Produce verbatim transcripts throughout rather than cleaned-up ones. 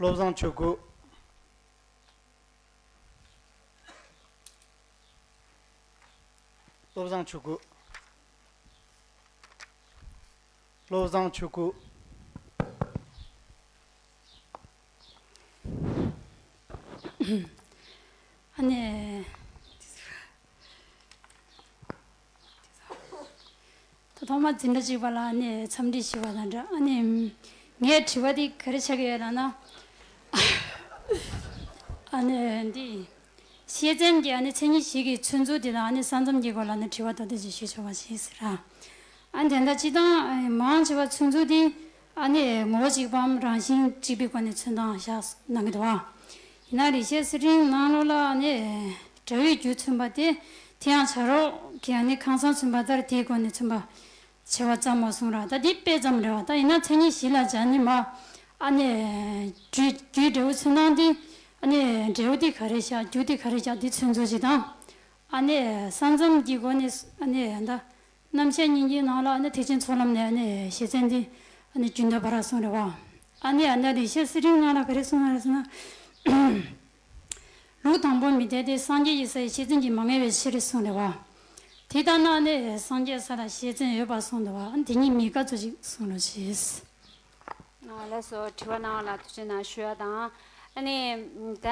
བློ་བཟང་ཆོས་སྐུ། བློ་བཟང་ཆོས་སྐུ། བློ་བཟང་ཆོས་སྐུ། ཨ་ནི། ད་ཐོག་མར་འཛིན་གྲྭ་གཅིག་པ་ལ་ཨ་ནི་འཚམས་འདྲི་ཞུ་བ་དང་སྦྲགས། ཨ་ནི་ངའི་དྲི་བ་འདི་ག་རེ་ཆགས་ཀྱི་ཡོད་ལབ་ན། ཨ་ནི་འདི། ཤེས་ཚན་གྱི་ཨ་ནི་མཚན་ཉིད་བཞི་གི་ཚོད་འཛུགས་འདི་དང་ཨ་ནི་ས་མཚམས་ཀྱི་སྐོར་ལ་ཨ་ནི་དྲི་བ་མདོར་བསྡུས་ཅིག་ཞུ་ཆོག་པ་ཞིག་ཟེར་ར། ཨ་ནི་དེ་འདྲ་སྤྱིར་བཏང་མང་ཆེ་བ་ཚོད་འཛུགས་འདི་ཨ་ནི་ངོ་བོ་གཅིག་པའམ་རང་བཞིན་གཅིག་པའི་སྒོ་ནས་ཚོད་བཏང་བཞག་གནང་གི་འདུག་བ། ཡིན་ན་རིག་བྱེད་གསེར་ཕྲེང་ནང་ལོགས་ལ་ཨ་ནི་སྒྲ་ཡོད་རྒྱུ་མཚོན་པ་དེ། དེ་ཡང་བྱ་རོག་གི་ཨ་ནི་ཁང་བཟང་མཚོན་པ་ལྟར་དེའི་སྒོ་ནས་མཚོན་པ་བྱེད་པ་ཙམ་མ་གསུངས་ར། ད་འདི་དཔེ་ཙམ་རེད་བ། ད་ཡིན་ན་མཚན་ཉིད་བཞི་ལ་སྦྱར་ནས་མ་ཨ་ནི་རྒྱུ་རྒྱུའི་འབྲས་བུ་ཚོད་བཏང་དེ། ཨ་ནི་འབྲས་བུ་དེ་ག་རེ་བཞག་རྒྱུ་དེ་ག་རེ་བཞག་འདི་ཚོད་འཛུགས་ཅིག་དང་། ཨ་ནི་ས་མཚམས་ཀྱི་སྒོ་ནས་ཨ་ནི་ད་རྣམ་བཤད་སྙིང་གའི་ནང་ལ་ཨ་ནི་ཐེག་ཆེན་ཚོགས་ལམ་ནས་ཨ་ནི་ཤེས་ཚན་འདི་ཨ་ནི་རྒྱུན་མཐའ་བར་གསུངས་རེད་བ། ཨ་ནི་ཨ་ནི་རིག་བྱེད་གསེར་ཕྲེང་ནང་ལ་ག་རེ་གསུངས་ཡོད་རེད་ཟེར་ན། ལུགས་དང་པོ་མི་འཐད་དེ་སངས་རྒྱས་ཀྱི་ས་ཡི་ཤེས་ཚན་གྱིས་མ་ངེས་པའི་ཕྱིར་གསུངས་རེད་བ། དེ་ལྟར་ན་ནི་སངས་རྒྱས་ས་ལ་ཤེས་ཚན་ཡོད་པར་གསུངས་འདུག་བ། དེ་ཉིད་མི་དགའ་ཚོད་ཅིག་གསུངས་རོགས་གྱིས། ལགས་སོ། དྲི་བ་གནང་བ་ལ་ཐུགས་རྗེ་གནང་ཞུ་ཡ་དང་། ཨ་ནི་ད་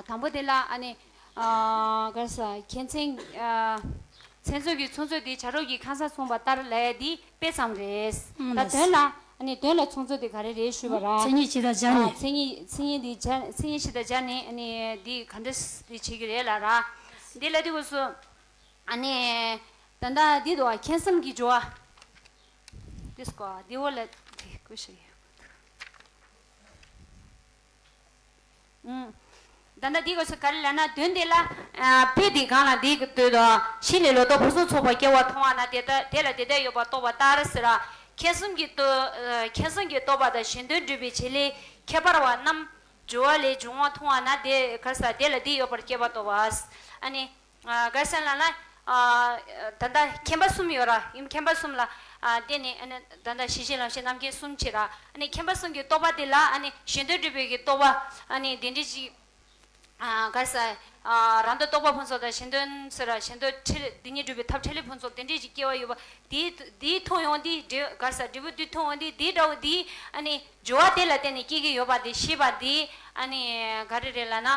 དང་པོ་དེ་ལ་ཨ་ནི་ག་རེ་ཟ་ཁྱད་མཚན་ཚན་ཚོད་ཀྱི་ཚོད་འཛུགས་དེ་བྱ་རོག་གི་ཁང་བཟང་མཚོན་པ་ལྟར་ལབ་ཡ་དེ་དཔེ་ཙམ་རེད། ད་དོན་ལ་ཨ་ནི་དོན་ལ་ཚོད་འཛུགས་དེ་ག་རེ་རེད་ཞུས་པ་ར། མཚན་ཉིད་བཞི་དང་སྦྱར་ནས། མཚན་ཉིད་མཚན་ཉིད་དེ་སྦྱར་མཚན་ཉིད་བཞི་དང་སྦྱར་ནས་ཨ་ནི་འདི་ག་འདྲ་རེད་བྱེད་ཀྱི་རེད་ལབ་ར། འདི་ལ་དེ་གོ་སོ། ཨ་ནི་ད་ལྟ་འདི་འདུག་བ། ཁྱད་གསུམ་གྱི་སྦྱོར་བ། དེ་སྐོར་འདི་འོ་ལ་དེ་ཀུ་ཤི་ཡོད། ད་ལྟ་འདི་ག་ཚོད་ག་རེ་ལབ་ན། དོན་དེ་ལ་དཔེ་དེ་གང་ལ་འདི་གི་འདོད་དོ། གཞི་ལས་ལོག་རྟོག་ཕུན་སུམ་ཚོགས་པ་སྐྱེ་བ་མཐོང་བ་ན་དེ་ལྟ་དེ་ལ་དེ་ལྟར་ཡོད་པར་རྟོགས་པ་ལྟར་ཟེར་ར། ཁྱད་གསུམ་གྱི་རྟོག་ཁྱད་གསུམ་གྱི་རྟོག་པ་དང་གཞན་དོན་སྒྲུབ་པའི་བྱེད་ལས་ཁྱད་པར་བ་རྣམས་སྦྱོར་བ་ལས་འབྱུང་བ་མཐོང་བ་ན་དེ་ག་རེ་ཟ་དེ་ལ་འདི་ཡོད་པར་སྐྱེ་བ་རྟོགས་པ། ཨ་ནི། ག་རེ་ཟེར་ལབ་ན། ད་ལྟ་མཁྱེན་པ་གསུམ་ཡོད་ར། ཡིན་མཁྱེན་པ་གསུམ་ལ་བརྟེན་ནས་ཨ་ནི་ད་ལྟ་གཞི་ཤེས་ལམ་ཤེས་རྣམ་མཁྱེན་གསུམ་བྱེད་ར། ཨ་ནི་མཁྱེན་པ་གསུམ་གྱི་རྟོག་པ་དེ་ལ་ཨ་ནི་གཞན་དོན་སྒྲུབ་པའི་གི་རྟོག་པ་ཨ་ནི་དེ་འདྲ་ཅིག་ག་རེ་ཟེར། རང་དོན་རྟོགས་པ་ཕུན་ཚོགས་དང་གཞན་དོན་ཟེར་ར། གཞན་དོན་འཕྲིན་ལས་དེ་ཉིད་སྒྲུབ་པའི་ཐབས་འཕྲིན་ལས་ཕུན་ཚོགས་དེ་འདྲ་ཅིག་སྐྱེ་བ་ཡོད་པ་དེའི་དེའི་མཐོང་ཡོང་དེ་འབྲས་ག་རེ་ཟེར་འབྲས་བུ་དེ་མཐོང་ཡོང་དེ་དེའི་འདྲ་བོ་དེ་ཨ་ནི་སྦྱོར་བ་དེ་ལ་བརྟེན་ནས་སྐྱེ་གི་ཡོད་པ་དེ་ཤེས་པ་དེ་ཨ་ནི་ག་རེ་རེད་ལབ་ན།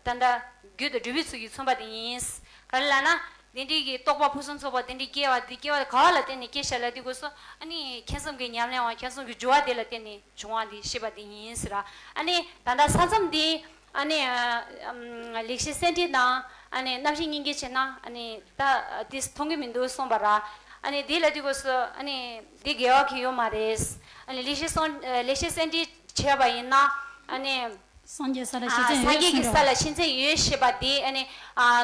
ད་ལྟ་རྒྱུ་དང་འབྲས་བུའི་ཚུལ་གྱིས་མཚོན་པ་དེ་ཡིན། ག་རེ་ལབ་ན། དེ་འདྲའི་གི་རྟོགས་པ་ཕུན་སུམ་ཚོགས་པ་དེ་འདྲའི་སྐྱེ་བ་དེ་སྐྱེ་བ་ག་བ་ལ་བརྟེན་ནས་སྐྱེ་ཤག་ལབ་དུས་སྐབས་སུ་ཨ་ནི་མཁྱེན་གསུམ་གྱི་ཉམས་ལེན་བ་མཁྱེན་གསུམ་གྱི་སྦྱོར་བ་དེ་ལ་བརྟེན་ནས་བྱུང་བ་དེ་ཤེས་པ་དེ་ཡིན་ཟེར་ར། ཨ་ནི་ད་ལྟ་ས་མཚམས་དེ་ཨ་ནི་ལེགས་བཤད་གསེར་ཕྲེང་དང་ཨ་ནི་རྣམ་བཤད་སྙིང་གའི་བྱས་ན་ཨ་ནི་ད་དེ་མཐོང་གི་མི་འདུག་གསུངས་པ་ར། ཨ་ནི་དེ་ལབ་དུས་སྐབས་སུ་ཨ་ནི་དེ་འགལ་བ་གི་ཡོད་མ་རེད། ཨ་ནི་ལེགས་བཤད་སོང་ལེགས་བཤད་གསེར་ཕྲེང་བྱས་པ་ཡིན་ན་ཨ་ནི། སངས་རྒྱས་ས་ལ་ཤེས་ཚད་ཡོད་སངས་རྒྱས་ཀྱི་ས་ལ་ཤེས་ཚད་ཡོད་ཞེས་པ་དེ་ཨ་ནི་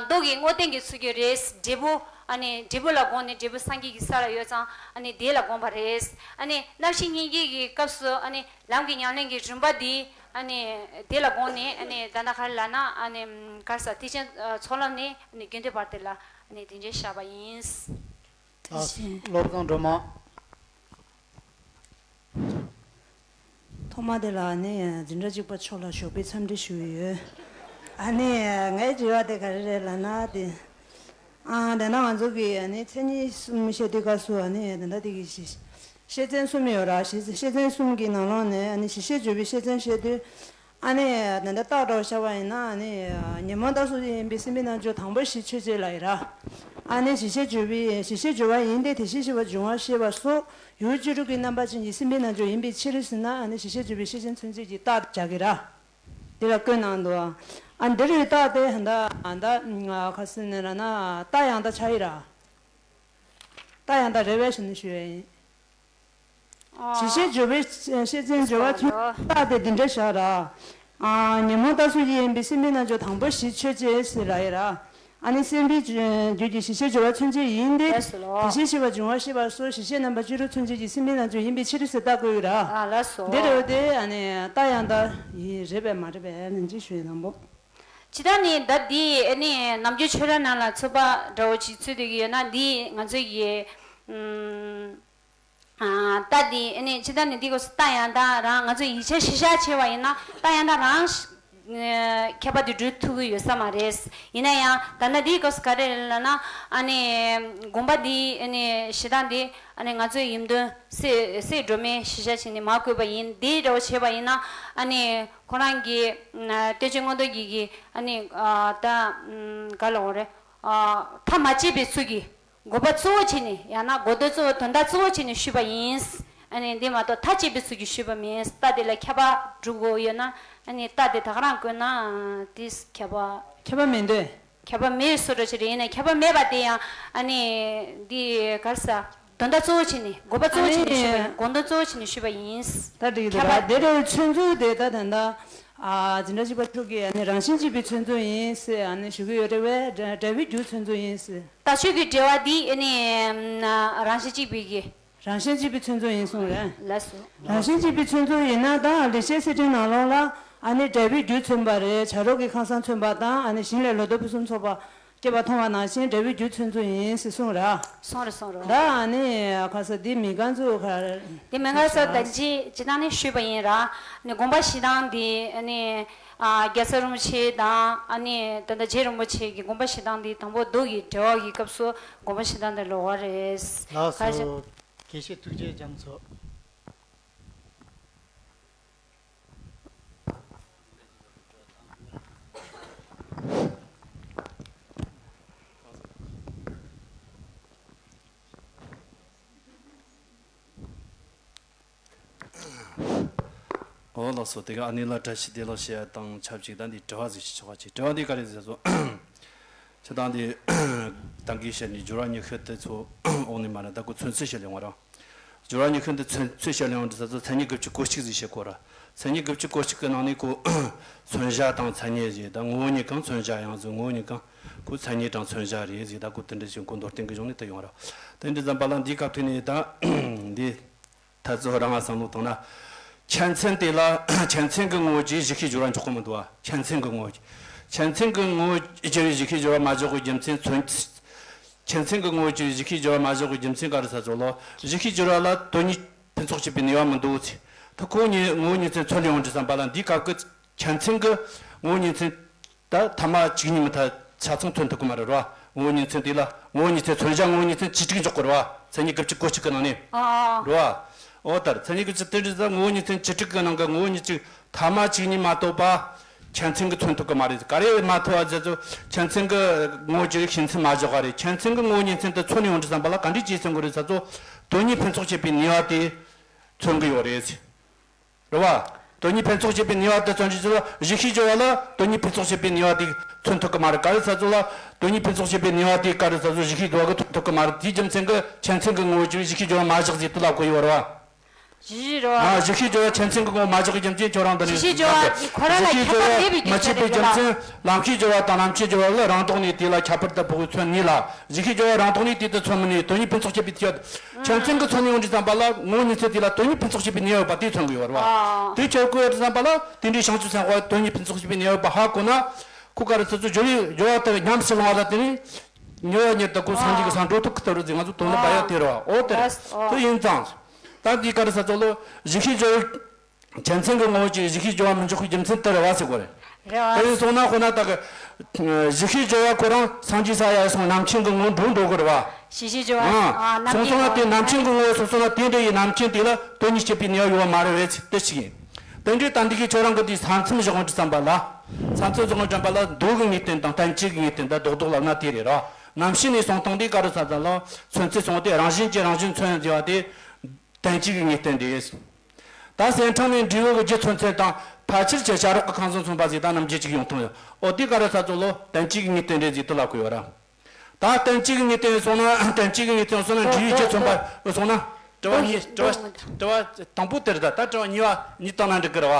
མདོ་གི་དངོས་བསྟན་གྱི་ཚུལ་གྱིས་རེད། འབྲས་བུ་ཨ་ནི་འབྲས་བུ་ལ་དགོངས་ནས་འབྲས་བུ་སངས་རྒྱས་ཀྱི་ས་ལ་ཡོད་ཙང་ཨ་ནི་དེ་ལ་དགོངས་པ་རེད། ཨ་ནི་རྣམ་བཤད་སྙིང་གའི་གི་སྐབས་སུ་ཨ་ནི་ལམ་གྱི་ཉམས་ལེན་གྱི་རིམ་པ་དེ་ཨ་ནི་དེ་ལ་དགོངས་ནས་ཨ་ནི་ད་ལྟ་ག་རེ་ལབ་ན་ཨ་ནི་ག་རེ་ཟ་ཐེག་ཆེན་ཚོགས་ལམ་ནས་ཨ་ནི་དགེ་འདུན་བར་དེ་ལ་ཨ་ནི་དེ་འདྲའི་བཞག་པ་ཡིན། བློ་བཟང་སྒྲོལ་མ། ཐོག་མ་དེ་ལ་ནི་འཛིན་གྲྭ་གཅིག་པ་མཆོག་ལ་ཞོགས་པའི་འཚམས་འདྲི་ཞུ་ཡི་ཡོད། ཨ་ནི་ངའི་དྲི་བ་དེ་ག་རེ་རེད་ལབ་ན་དེ། ཨ་དེ་ན་ང་ཚོ་གི་ཨ་ནི་མཚན་ཉིད་གསུམ་བཤད་དུས་སྐབས་སུ་ཨ་ནི་དེ་འདྲ་དེ་གི་ཤེས་ཤེས་ཚན་གསུམ་ཡོད་ར། ཤེས་ཤེས་ཚན་གསུམ་གྱི་ནང་ལོགས་ནས་ཨ་ནི་གཞི་ཤེས་བརྗོད་པའི་ཤེས་ཚན་བཤད་དུས། ཨ་ནི་ད་ལྟ་རྟགས་འདྲ་བོ་བཞག་པ་ཡིན་ན་ཨ་ནི་ཉོན་མོངས་རྟགས་གསུམ་ཡིན་པའི་སེམས་པའི་རྣལ་འབྱོར་དང་པོ་གཞི་ཆོས་ཅན་ལ་ཡིན་ར། ཨ་ནི་གཞི་ཤེས་བརྗོད་པའི་གཞི་ཤེས་བརྗོད་པ་ཡིན་ཏེ་དེ་བཞིན་གཤེགས་པ་འབྱུང་བ་ཤེས་པ་སོགས་ཡུལ་བཅུ་དྲུག་གི་རྣམ་པ་ཅན་གྱི་སེམས་པའི་རྣལ་འབྱོར་ཡིན་པའི་ཕྱིར་ཟེར་ན་ཨ་ནི་གཞི་ཤེས་བརྗོད་པའི་ཤེས་ཅན་མཚོན་བྱེད་ཀྱི་རྟགས་རྒྱག་གི་ར། འདི་ལ་བཀོད་གནང་འདུག་ཨ་འདི་རུའི་རྟགས་དེ་ད་ད་ཁ་སང་ནས་ར་ན་རྟགས་ཡང་དག་ཆགས་ཡི་ར། རྟགས་ཡང་དག་རེད་པས་ཞེས་ནས་ཞུ་ཡ་ཡིན། ཨོ། གཞི་ཤེས་བརྗོད་པའི་ཤེས་ཚན་སྦྱོར་བ་ཚུན་རྟགས་དེ་འདི་འདྲ་བཞག་ར། ཨ་ཉོན་མོངས་རྟགས་གསུམ་ཡིན་པའི་སེམས་པའི་རྣལ་འབྱོར་དང་པོ་གཞི་ཆོས་ཅན་ཟེར་ར་ཡིན་ར། ཨ་ནི་སེམས་པའི་རྒྱུད་ཀྱི་གཞི་ཤེས་སྦྱོར་བ་ཚུན་ཆད་ཡིན་ཏེ། ལགས་སོ་ལོ། དེ་བཞིན་གཤེགས་པ་འབྱུང་བ་ཤེས་པ་སོགས་གཞི་ཤེས་རྣམ་པ་བཅུ་དྲུག་ཚུན་ཆད་ཀྱི་སེམས་པའི་རྣལ་འབྱོར་ཡིན་པའི་ཕྱིར་ཟེར་རྟགས་བཀོད་ཡོད་ར། ཨ་ལགས་སོ། འདི་འདྲ་བོ་དེ་ཨ་ནི་རྟགས་ཡང་དག་ཡིན་རེད་པས་མ་རེད་པས་ཨ་ནི་འདི་ཞུ་ཡ་དང་པོ། ཇི་ལྟར་ནི་ད་འདི་ཨ་ནི་ནམ་རྒྱུན་ཆོས་ར་ནང་ལ་ཚོད་དཔག་འདྲ་བོ་ཅིག་ཚུད་བསྡད་ཀྱི་ཡོད་ན་འདི་ང་ཚོ་ཡི་ཨུམ། རྟ་འདི་ཨ་ནི་ཕྱི་ཟླ་ནས་འདི་སྐབས་སུ་རྟ་ཡང་དག་རང་ང་ཚོས་ཡིག་ཆ་གཞིར་བཞག་བྱས་པ་ཡིན་ན་རྟ་ཡང་དག་རང་ཁྱད་པར་དེ་སྒྲུབ་ཐུབ་ཀྱི་ཡོད་ས་མ་རེད། ཡིན་ན་ཡང་ད་ལྟ་འདི་སྐབས་སུ་ག་རེ་རེད་ལབ་ན། ཨ་ནི་དགོན་པ་འདི་ཨ་ནི་གཞི་བདག་འདི་ཨ་ནི་ང་ཚོའི་ཡིད་རྟོན་སྲིད་སྲིད་སྒྲོལ་མའི་གཞིར་བཞག་བྱས་ནས་མར་བསྐོས་པ་ཡིན། འདི་འདྲ་བོ་བྱས་པ་ཡིན་ན་ཨ་ནི་ཁོ་རང་གི་བསྟན་ཆོས་མངོན་རྟོགས་རྒྱལ་གྱི་ཨ་ནི་ད་ག་ལབ་དགོས་རེད། ཐབས་མ་བྱས་པའི་ཚུལ་གྱིས། དགོངས་པ་གཙོ་བོ་བྱས་ནས་ཡང་ན་དགོངས་དོན་གཙོ་བོ་དོན་དག་གཙོ་བོ་བྱས་ནས་ཞུས་པ་ཡིན། ཨ་ནི་འདི་མ་གཏོགས་ཐག་བཅད་པའི་ཚུལ་གྱིས་ཞུས་པ་མིན། རྟ་དེ་ལ་ཁྱད་པར་སྒྲུབ་དགོས་ཡོད་ན་ཨ་ནི་རྟ་དེ་ད་ག་རང་བསྐོས་ན་དེས་ཁྱད་པར། ཁྱད་པར་མི་འདུག་ཁྱད་པར་མེད་བཟོ་འདྲ་ཞིག་རེད། ཡིན་ན་ཁྱད་པར་མེད་པ་དེ་ཡང་ཨ་ནི་འདི་ག་རེ་ཟ། དོན་དག་གཙོ་བོ་བྱས་ནས་དགོངས་པ་གཙོ་བོ་བྱས་ནས་ཞུས་པ་ཡིན། དགོངས་དོན་གཙོ་བོ་བྱས་ནས་ཞུས་པ་ཡིན། ད་འགྲིག་གི་འདུག་ཁྱད་པར་ར། དེ་འདྲའི་ཚོད་འཛུགས་དེ་ད་ད་ལྟ་ཨ་འཛིན་གྲྭ་བཞི་པ་ཕྲུག་གིས་ཨ་ནི་རང་བཞིན་གཅིག་པའི་ཚོད་འཛུགས་ཡིན་ཟེར་ཨ་ནི་ཞུ་གི་ཡོད་རེད་བས། འབྲེལ་བའི་རྒྱུ་ཚོད་འཛུགས་ཡིན་ཟེར། ད་ཆོས་ཀྱི་འབྲེལ་བ་འདི་ཨ་ནི་རང་བཞིན་གཅིག་པའི་གི། རང་བཞིན་གཅིག་པའི་ཚོད་འཛུགས་ཡིན་གསུངས་རེད། ལགས་སོ། རང་བཞིན་གཅིག་པའི་ཚོད་འཛུགས་ཡིན་ན་ད་ལེགས་བཤད་གསེར་ཕྲེང་ནང་ལོགས་ལ་ཨ་ནི་འབྲས་བུའི་རྒྱུ་མཚོན་པ་རེད། བྱ་རོག་གི་ཁང་བཟང་མཚོན་པ་དང་ཨ་ནི་ཞིང་ལས་ལོ་ཏོག་ཕུན་སུམ་ཚོགས་པ་སྐྱེ་བ་མཐོང་བ་ནང་བཞིན་འབྲས་བུའི་རྒྱུ་མཚོན་ཚུལ་ཡིན་ཟེར་གསུངས་ར། གསུངས་རེད་གསུངས་རེད། ད་ཨ་ནི་ཁ་ས་འདི་མི་ག་ཚོད་ག་རེ། འདི་མི་ག་ཚོད་ད་ཅི་ཅི་ད་ནི་ཞུས་པ་ཡིན་ར། ནི་དགོན་པ་གཞི་བདག་འདི་ཨ་ནི་རྒྱལ་ཚབ་རིན་པོ་ཆེ་དང་ཨ་ནི་ད་ལྟ་རྗེ་རིན་པོ་ཆེ་གི་དགོན་པ་གཞི་བདག་འདི་དང་པོ་རྡོ་གི་འབྲེལ་བ་གི་སྐབས་སུ་དགོན་པ་གཞི་བདག་འདི་ལོག་པ་རེད། ལགས་སོ། དགེ་བཤེས་ཐུགས་རྗེ་རྒྱ་མཚོ། ཨོ་ལགས་སོ། དེ་ག་ཨ་ནི་ལ་བཀྲ་ཤིས་བདེ་ལེགས་ཞུ་ཡ་དང་ཆབས་ཅིག་ད་འདི་དྲི་བ་ཟིག་ཞིག་ཆོག་པ་ཅིག་དྲི་བ་འདི་ག་རེ་ཟེར་སོང་། ཁྱེད་དང་འདི་ད་གིན་བཤད་ནི་སྦྱོར་བ་ཉི་ཤུ་དེ་ཚོ་འོང་ནི་མ་རེད། ད་ཁོ་མཚོན་ཚུལ་བཤད་ཡོང་བ་ར། སྦྱོར་བ་ཉི་ཤུ་འདི་མཚོན་ཚུལ་བཤད་ཡོང་དུས་ད་ཚོ་མཚན་ཉིད་དགུ་བཅུ་གོ་གཅིག་ཟིག་བཤད་གོ་ར། མཚན་ཉིད་དགུ་བཅུ་གོ་གཅིག་གི་ནང་ནས་ཁོ་མཚོན་བྱ་དང་མཚན་ཉིད་ཟེར། ད་ངོ་བོ་ཉིད་གང་མཚོན་བྱ་ཡང་ཟེར། ངོ་བོ་ཉིད་གང་ཁོ་མཚན་ཉིད་དང་མཚོན་བྱ་རེད་ཟེར། ད་ཁོ་དེ་འདྲ་ཞིག་གོ་མདོར་བསྟན་གི་གཞུང་ནས་ད་ཡོང་ར། དེ་འདྲ་ཙམ་པ་ལ་འདིའི་སྐབས་དེ་ནས་ད་འདི། ད་ཚོ་རང་ང་བསམ་བློ་བཏང་ན། ཁྱད་མཚན་དེ་ལ་ཁྱད་མཚན་གྱི་ངོ་བོ་གྱིས་གཞི་ཤེས་སྦྱོར་བ་འཇོག་གི་མི་འདུག་བ། ཁྱད་མཚན་གྱི་ངོ་བོ། ཁྱད་མཚན་གྱི་ངོ་བོ་སྐྱེ་བའི་གཞི་ཤེས་སྦྱོར་བ་མ་འཇོག་གི་རྒྱུ་མཚན་མཚོན། ཁྱད་མཚན་གྱི་ངོ་བོ་སྐྱེ་བའི་གཞི་ཤེས་སྦྱོར་བ་མ་འཇོག་གི་རྒྱུ་མཚན་ག་རེ་ཟེར་ཚོ་ལོ། གཞི་ཤེས་སྦྱོར་བ་ལ་དོན་གཉིས་ཕུན་ཚོགས་སྐྱེད་པའི་ནུས་པ་མི་འདུག་ཚེ། ད་ཁོ་གཉིས་ངོ་བོ་ཉིད་མཚན་མཚོན་ཡོང་དུས་ཙམ་པ་ལ་འདིའི་སྐབས་ཀྱི་ཁྱད་མཚན་གྱི་ངོ་བོ་ཉིད་མཚན། ད་ཐ་མ་གཅིག་གཉིས་མི་ཐ་ཆ་ཚང་མཚོན་ཐུབ་ཀྱི་མ་རེད་རོ། ངོ་བོ་ཉིད་མཚན་དེ་ལ་ངོ་བོ་ཉིད་མཚན་མཚོན་བྱ་ངོ་བོ་ཉིད་མཚན་བཅུ་དྲུག་འཇོག་གི་རེད་བ། མཚན་ཉིད་དགུ་བཅུ་གོ་གཅིག་གི་ནང་ནས། ཨ་ཨ། རེད་བ། འོ་ལྟར་མཚན་ཉིད་དགུ་བཅུ་དེ་འདྲ་ཟེར་ངོ་བོ་ཉིད་མཚན་བཅུ་དྲུག་གི་ནང་གི་ངོ་བོ་ཉིད་གཅིག་ཐ་མ་གཅིག་གཉིས་མ་གཏོགས་པ་ཁྱད་མཚན་གྱི་མཚོན་ཐུབ་ཀྱི་མ་རེད། ག་རེ་མ་ཐུབ་བ་ཟེར་ཚོ་ཁྱད་མཚན་གྱི་ངོ་བོ་ཅིག་ཤེས་མཚན་མ་འཇོག་ག་རེད། ཁྱད་མཚན་གྱི་ངོ་བོ་ཉིད་མཚན་དུ་མཚོན་ཡོང་དུས་ཙམ་པ་ལ་ག་འདྲ་ཅིག་མཚོན་དགོས་རེད་ཟེར་ཚོ་དོན་གཉིས་ཕུན་ཚོགས་སྐྱེད་པའི་ནུས་པ་དེ་མཚོན་གྱི་ཡོད་རེད། རེད་བ། དོན་གཉིས་ཕུན་ཚོགས་སྐྱེད་པའི་ནུས་པ་དེ་མཚོན་གྱི་ཡོད་ལ་གཞི་ཤེས་སྦྱོར་བ་ལ་དོན་གཉིས་ཕུན་ཚོགས་སྐྱེད་པའི་ནུས་པ་དེ་མཚོན་ཐུབ་ཀྱི་མ་རེད། ག་རེ་ཟེར་ཚོ་ལ་དོན་གཉིས་ཕུན་ཚོགས་སྐྱེད་པའི་ནུས་པ་དེ་ག་རེ་ཟེར་ཚོ་གཞི་ཤེས་སྦྱོར་བ་གིས་མཚོན་ཐུབ་ཀྱི་མ་རེད། དེའི་རྒྱུ་མཚན་གྱིས་ཁྱད་མཚན་གྱི་ངོ་བོ་ཅིག་གཞི་ཤེས་སྦྱོར་བ་མ་བཞག་ཟེར་དེ་ལབ་དགོས་ཡོད་རེད་བ། གཞི་ཤེས་སྦྱོར་བ། ཨ་གཞི་ཤེས་སྦྱོར་བ་ཁྱད་མཚན་གྱི་ངོ་བོ་མ་བཞག་གི་རྒྱུ་མཚན་ཁྱོད་རང་འདི་ནས་གཞི་ཤེས་སྦྱོར་བ་གི་ཁོ་རང་ལ་ཁྱད་པར་མེད་པའི་རྒྱུ་མཚན་རེད་ལ། ལམ་ཤེས་སྦྱོར་བ་དང་ལམ་ཁྱེར་སྦྱོར་བ་ལ་རང་ལྡོག་ནས་དེ་ལ་ཁྱད་པར་ལྟ་བུ་མཚོན་ནུས་ལ། གཞི་ཤེས་སྦྱོར་བ་རང་ལྡོག་ནས་དེ་དུ་མཚོན་མི་ནུས། དོན་གཉིས་ཕུན་ཚོགས་སྐྱེད་པའི་ཐད། ཁྱད་མཚན་གྱི་མཚོན་ནུས་ཡོང་དུས་ཙམ་པ་ལ་ངོ་བོ་ཉིད་མཚན་དེ་ལ་དོན་གཉིས་ཕུན་ཚོགས་སྐྱེད་པའི་ནུས་པ་ཡོད་པ་དེ་མཚོན་གྱི་ཡོད་རེད་བ། ཨ། དེ་ཁྱེད་ཀྱིས་ཡོད་དུས་ཙམ་པ་ལ་དེ་འདྲའི་བྱང་ཆུབ་སེམས་དཔའ་དོན་གཉིས་ཕུན་ཚོགས་སྐྱེད་པའི་ནུས་པ་ཡོད་པ་ཧ་གོ་ན། ཁོ་ག་རེ་ཟེར་ཚོ་སྦྱོར་བའི་སྦྱོར་བ་ལྟར་ཉམས་སུ་བླང་བ་ལ་དེ་ནི་ཉེ་བར་ཉེ་དུ་ཁོ་སངས་རྒྱས་ཀྱི་སར་འགྲོ་ཐུབ་ཀྱི་ལྟ་བུར་ཟེར་ང་ཚོ་དོན་ལ་བ་ཡ་དེ་རེད་བ། འོ་དེ་རེད། དེ་ཡིན་ཙང་། ད་འདི་ག་རེ་ཟེར་ཚོ་ལོ་གཞི་ཤེས་སྦྱོར་བའི། ཁྱད་མཚན་གྱི་ངོ་བོ་གཅིག་གཞི་ཤེས་སྦྱོར་བ་མི་འཇོག་པའི་རྒྱུ་མཚན་དེ་རེད་བ་ཟེར་དགོས་རེད། རེད་བ། དེ་ཡིན་སོང་ན་ཁོ་ན་ད་གི་གཞི་ཤེས་སྦྱོར་བ་ཁོ་རང་སངས་རྒྱས་ས་ཡ་སོང་རྣམ་མཁྱེན་གྱི་ངོ་བོ་འགྲོ་འགྲོ་གི་རེད་བ། གཞི་ཤེས་སྦྱོར་བ། ཨ། ཨ། རྣམ་སོང་སོང་ན་དེ་རྣམ་མཁྱེན་གྱི་ངོ་བོ་སོང་སོང་ན་དེ་འདྲ་ཡི་རྣམ་མཁྱེན་དེ་ལ་དོན་གཉིས་སྐྱེད་པའི་ནུས་པ་ཡོད་བ་མ་རེད་བས་དེ་གཅིག་ཡིན། དེ་འདྲའི་ད་འདི་གི་ཁྱོད་རང་གི་དེའི་ས་མཚམས་བཞག་འོང་དུས་ཙམ་པ་ལ། ས་མཚམས་བཞག་འོང་དུས་ཙམ་པ་ལ་མདོ་གི་ངེས་བསྟན་དང་བསྟན་བཅོས་ཀྱི་ངེས་བསྟན་དང་རྡོག་རྡོག་ལབ་ན་དེ་རེད་ར། རྣམ་ཤེས་ནས་སོང་སྟངས་དེ་ག་རེ་ཟེར་ཙམ་ལ་མཚོན་ཚུལ་སོང་སྟེ་རང་བཞིན་གྱིས་རང་བཞིན་མཚོན་ཟེར་བ་དེ། བསྟན་བཅོས་ཀྱི་ངེས་བསྟན་རེད། ད་གསེར་ཕྲེང་ནས་འབྲས་བུ་གི་རྒྱུ་མཚོན་ཚུལ་དང་ཕལ་ཆེར་གྱི་བྱ་རོག་གི་ཁང་བཟང་མཚོན་པ་ཟིག་དང་རྣམ་འབྱེད་ཅིག་ཡོང་ཐང་ཡོད། ཨོ་དེ་ག་རེ་ཟེར་ཚོ་ལོ་བསྟན་བཅོས་ཀྱི་ངེས་བསྟན་རེད་ཟིག་དུ་ལབ་དགོས་ཡོད་ར། ད་བསྟན་བཅོས་ཀྱི་ངེས་བསྟན་སོང་ན་བསྟན་བཅོས་ཀྱི་ངེས་བསྟན་སོང་ན་འབྲས་བུའི་རྒྱུ་མཚོན་པ་སོང་ན། དྲི་བ་གཉིས་དྲི་བ་དྲི་བ་དང་པོ་དེ་རེད། ད་ད་དྲི་བ་གཉིས་པ་གཉིས་བཏང་ན་འགྲིག་གི་རེད་བ།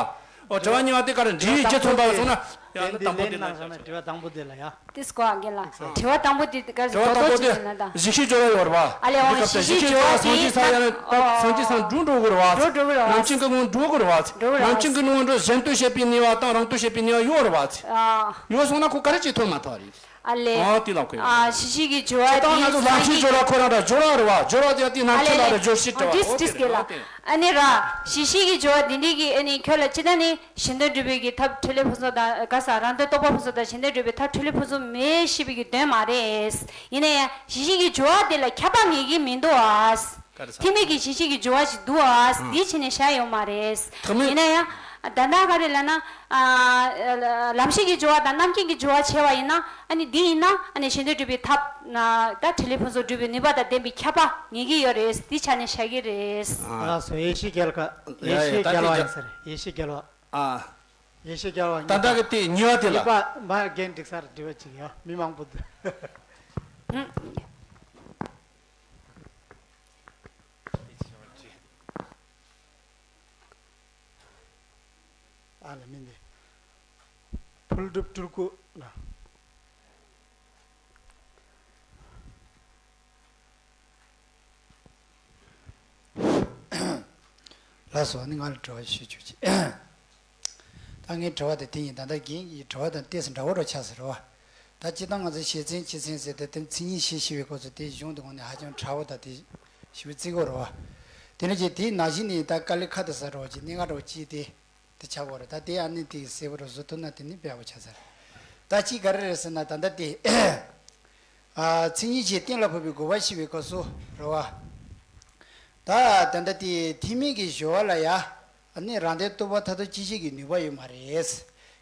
ཨོ་དྲི་བ་གཉིས་པ་དེ་ག་རེ་འབྲས་བུའི་རྒྱུ་མཚོན་པ་སོང་ན། ཡང་ན་དེ་དང་པོ་དེ་ལ་ལན་བཞག་ན། དྲི་བ་དང་པོ་དེ་ལ་ཡ། དེ་སྐོར་ཨང་རྒན་ལགས། དྲི་བ་དང་པོ་དེ་ག་རེ། དྲི་བ་དང་པོ་དེ་གཞི་ཤེས་སྦྱོར་བ་ཡོད་རེད་བ། ཨ་ལས་འོང་། གཞི་ཤེས་སྦྱོར་བ་དེ་སངས་རྒྱས་ས་ཡང་ན་ད་སངས་རྒྱས་སང་འགྲོ་འགྲོ་གི་རེད་བ། འགྲོ་འགྲོ་གི་རེད་བ། ནམ་མཁའི་ཀུན་སློང་འགྲོ་གི་རེད་བ། འགྲོ་གི་རེད་བ། ནམ་མཁའི་ཀུན་སློང་འགྲོ། གཞན་དོན་བྱེད་པའི་ནུས་པ་དང་རང་དོན་བྱེད་པའི་ནུས་པ་ཡོད་རེད་བ། ཨ། ཡོད་སོང་ན་ཁོ་ག་རེ་བྱེད་ཐུབ་མ་ཐུབ་རེད། ཨ་ལས། ཨ་དེ་ལ་ཁོ་ཡོད། ཨ་གཞི་ཤེས་ཀྱི་སྦྱོར་བ་དེ་ད་ང་ཚོ་ལམ་ཤེས་སྦྱོར་བ་ཁོ་རང་འདྲ་སྦྱོར་བ་རེད་བ། སྦྱོར་བ་དེ་དེ་ནམ་ཨ་ལས་ཁྱེད་ལ་རེད། ཨ་ལས། སྦྱོར་ཤེས་འདྲ་བ། འོ་དེ་རེད། འོ་དེ་རེད། ཨ་ནི་ར་གཞི་ཤེས་ཀྱི་སྦྱོར་བ་དེ་འདྲའི་གི་ཨ་ནི་ཁྱོད་ལ་ཅི་ད་ནི། གཞན་དོན་སྒྲུབ་པའི་གི་ཐབས་འཕྲིན་ལས་ཕུན་ཚོགས་དང་ག་ས་རང་དོན་རྟོགས་པ་ཕུན་ཚོགས་དང་གཞན་དོན་སྒྲུབ་པའི་ཐབས་འཕྲིན་ལས་ཕུན་ཚོགས་མེད་ཞེས་པའི་གི་དོན་མ་རེད། ཡིན་ན་ཡང་གཞི་ཤེས་ཀྱི་སྦྱོར་བ་དེ་ལ་ཁྱབ་པ་ངེས་ཀྱི་མི་འདུག་ཨ། ག་རེ་ཟེར། ཐེག་དམན་གྱི་གཞི་ཤེས་ཀྱི་སྦྱོར་བ་ཞིག་འདུག་ཨ། ཨང་། འདི་ཕྱི་ནས་བཞག་ཡོད་མ་རེད། ཐེག་དམན། ཡིན་ན་ཡང་ད་ལྟ་ག་རེ་ལབ་ན། ཨ་ལམ་ཤེས་ཀྱི་སྦྱོར་བ་དང་རྣམ་མཁྱེན་གྱི་སྦྱོར་བ་བྱས་པ་ཡིན་ན། ཨ་ནི་འདི་ཡིན་ན་ཨ་ནི་གཞན་དོན་སྒྲུབ་པའི་ཐབས་ད་འཕྲིན་ལས་ཕུན་ཚོགས་སྒྲུབ་པའི་ནུས་པ་དང་ལྡན་པའི་ཁྱབ་པ་ངེས་ཀྱི་ཡོད་རེད། འདི་ཆ་ནས་བཞག་གི་རེད། ཨ། ལགས་སོ། ཡེ་ཤེས་རྒྱལ་ཁ། ཡེ་ཡ་ཡ། ཤེས་ད་རྒྱལ་བ་དེ་ཡིན་ས་རེད། ཡེ་ཤེས་རྒྱལ་བ། ཨ། ཡེ་ཤེས་རྒྱལ་བ་ད་ལྟ་གི་དེ་ཉེ་བ་དེ་ལ། ཡིན་པ་མ་རྒན་འགྲིག་ས་རེད། འདྲི་བ་ཅིག་ཡོད། མི་མང་པོ་འདུག་ཨ་ལ་མི་འདི། ཕུལ་སྒྲུབ་སྤྲུལ་སྐུ་ལ། ལགས་སོ། ཨ་ནི་ང་ལ་དྲི་བ་ཞུ་ཆོག་ཅིག་ད་ངའི་དྲི་བ་དེ་དེ་ཡིན། ད་ལྟ་རྒན་གྱི་དྲི་བ་དང་ཏོག་ཙམ་འདྲ་བོ་འདྲ་ཆགས་ཟེར་བ། ད་སྤྱིར་བཏང་ང་ཚོ་ཤེས་ཚན་ཆེ་ཚན་ཟེར་དེ་དེ་མཚན་ཉིད་ཤེས་ཤེས་པའི་སྐབས་སུ་དེ་གཞུང་དེ་ངོ་ནས་ཧ་ཅང་ཕྲ་བོ་དང་དེ་ཞིབ་བརྩི་དགོས་རེད་བ། དེ་ནས་ཀྱི་དེའི་ནང་བཞིན་ནས་ད་དཀའ་ལས་ཁག་ཏུ་ཟ་འགྲོ་བ་ཅིག་གནད་འགག་འདྲ་བོ་ཅིག་དེ་དེ་ཆགས་དགོས་རེད། ད་དེ་ཨ་ནི་དེ་གསལ་པོ་རུ་བཟོ་ཐུབ་ན་དེ་ནི་དཔེ་ཡག་པོ་ཆགས་ས་རེད། ད་ཅིག་ག་རེ་རེད་ཟེར་ན། ད་ལྟ་དེ། ཨ། མཚན་ཉིད་ཀྱིས་གཏན་ལ་ཕབ་པའི་དགོས་པ་ཞེས་པའི་སྐབས་སུ་རེད་བ། ད་ད་ལྟ་དེ་ཐེག་དམན་གྱི་སྦྱོར་བ་ལ་ཡ། ཨ་ནི་རང་དོན་རྟོགས་པ་མཐར་ཐུག་སྐྱེ་བྱེད་ཀྱི་ནུས་པ་ཡོད་མ་རེད།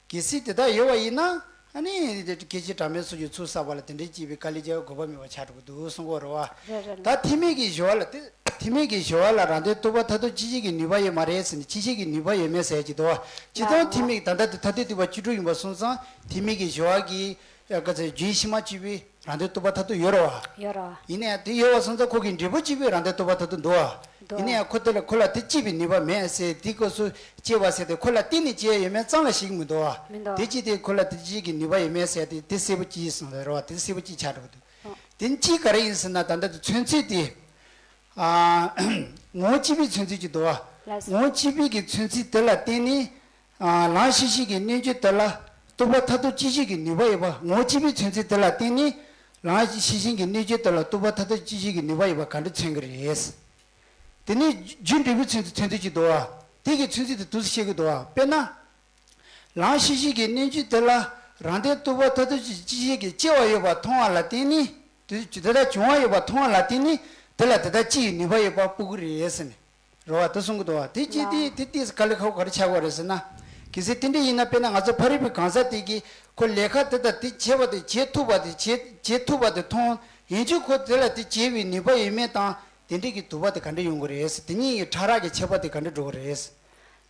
གལ་སྲིད་དེ་ལྟར་ཡོད་པ་ཡིན་ན། ཨ་ནི་སྐད་ཅིག་གྲངས་མེད་སོགས་ཀྱི་ཚུལ་བསགས་པ་ལ་དེ་འདྲའི་སྐྱེས་པའི་དཀའ་ལས་རྒྱག་དགོས་པ་མེད་པ་ཆགས་འགྲོ་གི་འདུག་གསུང་གི་ཡོད་རེད་བ། རེད་རེད། ད་ཐེག་དམན་གྱི་སྦྱོར་བ་ལ་དེ། ཐེག་དམན་གྱི་སྦྱོར་བ་ལ་རང་དོན་རྟོགས་པ་མཐར་ཐུག་སྐྱེ་བྱེད་ཀྱི་ནུས་པ་ཡོད་མ་རེད་ཟེར་ནས། སྐྱེ་བྱེད་ཀྱི་ནུས་པ་ཡོད་མེད་ཟེར་གྱི་འདུག་བ། སྤྱིར་བཏང་ཐེག་དམན་ད་ལྟ་དེ་ཐ་དད་འདུས་པ་བཅུ་དྲུག་ཡིན་པ་སོང་ཙང་། ཐེག་དམན་གྱི་སྦྱོར་བ་གི་ཡ་ག་ཚོད་རྒྱུན་ཕྱི་མ་གཅིག་པའི་རང་དོན་རྟོགས་པ་མཐར་ཐུག་ཡོད་རེད་བ། ཡོད་རེད་བ། ཡིན་ནའི་དེ་ཡོད་པ་སོང་ཙང་ཁོ་གི་འབྲས་བུ་གཅིག་པའི་རང་དོན་རྟོགས་པ་མཐར་ཐུག་འདུག་བ། འདུག་བ། ཡིན་ནའི་ཁོ་དེ་ལ་ཁོ་ལ་དེ་སྐྱེ་བའི་ནུས་པ་མེད་ཟེར། དེ་སྐབས་སུ་སྐྱེ་བ་ཟེར་དེ་ཁོ་ལ་བརྟེན་ནས་སྐྱེ་ཡོད་མེད་ཙམ་ལ་ཞིག་མི་འདུག་བ། མི་འདུག་བ། དེ་གཅིག་དེ་ཁོ་ལ་དེ་གཅིག་གི་ནུས་པ་ཡོད་མེད་ཟེར་དེ་དེ་གསལ་པོ་གཅིག་སོང་རེད་བ། དེ་གསལ་པོ་གཅིག་ཆགས་འགྲོ་གི་འདུག་ཨོ། དེ་གཅིག་ག་རེ་ཡིན་ཟེར་ན། ད་ལྟ་དེ་མཚོན་ཚུལ་དེ། ཨ། ངོ་བོ་གཅིག་པའི་མཚོན་ཚུལ་གཅིག་འདུག་བ། ལགས་སོ། ངོ་བོ་གཅིག་པའི་གི་མཚོན་ཚུལ་དེ་ལ་བརྟེན་ནས། ཨ། ལམ་ཤེས་བཞིན་གྱི་རྣལ་འབྱོར་དེ་ལ་རྟོགས་པ་མཐར་ཐུག་སྐྱེ་བྱེད་ཀྱི་ནུས་པ་ཡོད་པ། ངོ་བོ་གཅིག་པའི་མཚོན་ཚུལ་དེ་ལ་བརྟེན་ནས་ལམ་ཤེས་བཞིན་གྱི་རྣལ་འབྱོར་དེ་ལ་རྟོགས་པ་མཐར་ཐུག་སྐྱེ་བྱེད་ཀྱི་ནུས་པ་ཡོད་པ་ག་འདྲ་མཚོན་གྱི་རེད། དེ་ནས་རྒྱུ་འབྲས་བུའི་མཚོན་ཚུལ་མཚོན་ཚུལ་གཅིག་འདུག་བ། དེ་གི་མཚོན་ཚུལ་དེ་འདུག་སེ་བཤད་ཀྱི་འདུག་བ། དཔེར་ན། ལམ་ཤེས་བཞིན་གྱི་རྣལ་འབྱོར་དེ་ལ་རང་དོན་རྟོགས་པ་མཐར་ཐུག་སྐྱེ་བྱེད་ཀྱི་སྐྱེ་བ་ཡོད་པ་མཐོང་བ་ལ་བརྟེན་ནས། དེ་དེ་ལྟར་བྱུང་བ་ཡོད་པ་མཐོང་བ་ལ་བརྟེན་ནས་དེ་ལ་དེ་ལྟར་སྐྱེ་བའི་ནུས་པ་ཡོད་པ་སྤུ་གུ་རེད་ཟེར་ནས། རེད་བ། དེ་གསུང་གི་འདུག་བ། དེ་ཅི་སྟེ་དེ་ཏོག་ཙམ་དཀའ་ལས་ཁག་པོ་ག་རེ་ཆགས་ཀྱི་ཡོད་རེད་ཟེར་ན། གལ་སྲིད་དེ་འདྲ་ཡིན་ན། དཔེར་ན་ང་ཚོ་ཕ་རོལ་པོའི་གང་ཟག་དེ་གིས་ཁོ་ལས་ཀ་དེ་དང་དེ་བྱེད་པ་དེ་བྱེད་ཐུབ་པ་དེ་བྱེད་བྱེད་ཐུབ་པ་དེ་མཐོང་། ཡིན་ཕྱིན་ཁོ་དེ་ལ་དེ་བྱེད་པའི་ནུས་པ་ཡོད་མེད་དང་། དེ་འདྲའི་གི་དུ་བ་དེ་ག་འདྲ་ཡོང་གི་རེད་ཟེར། དེ་གཉིས་ཀྱི་ཕྲ་རགས་ཀྱི་ཁྱད་པར་དེ་ག་འདྲ་འགྲོ་གི་རེད་ཟེར།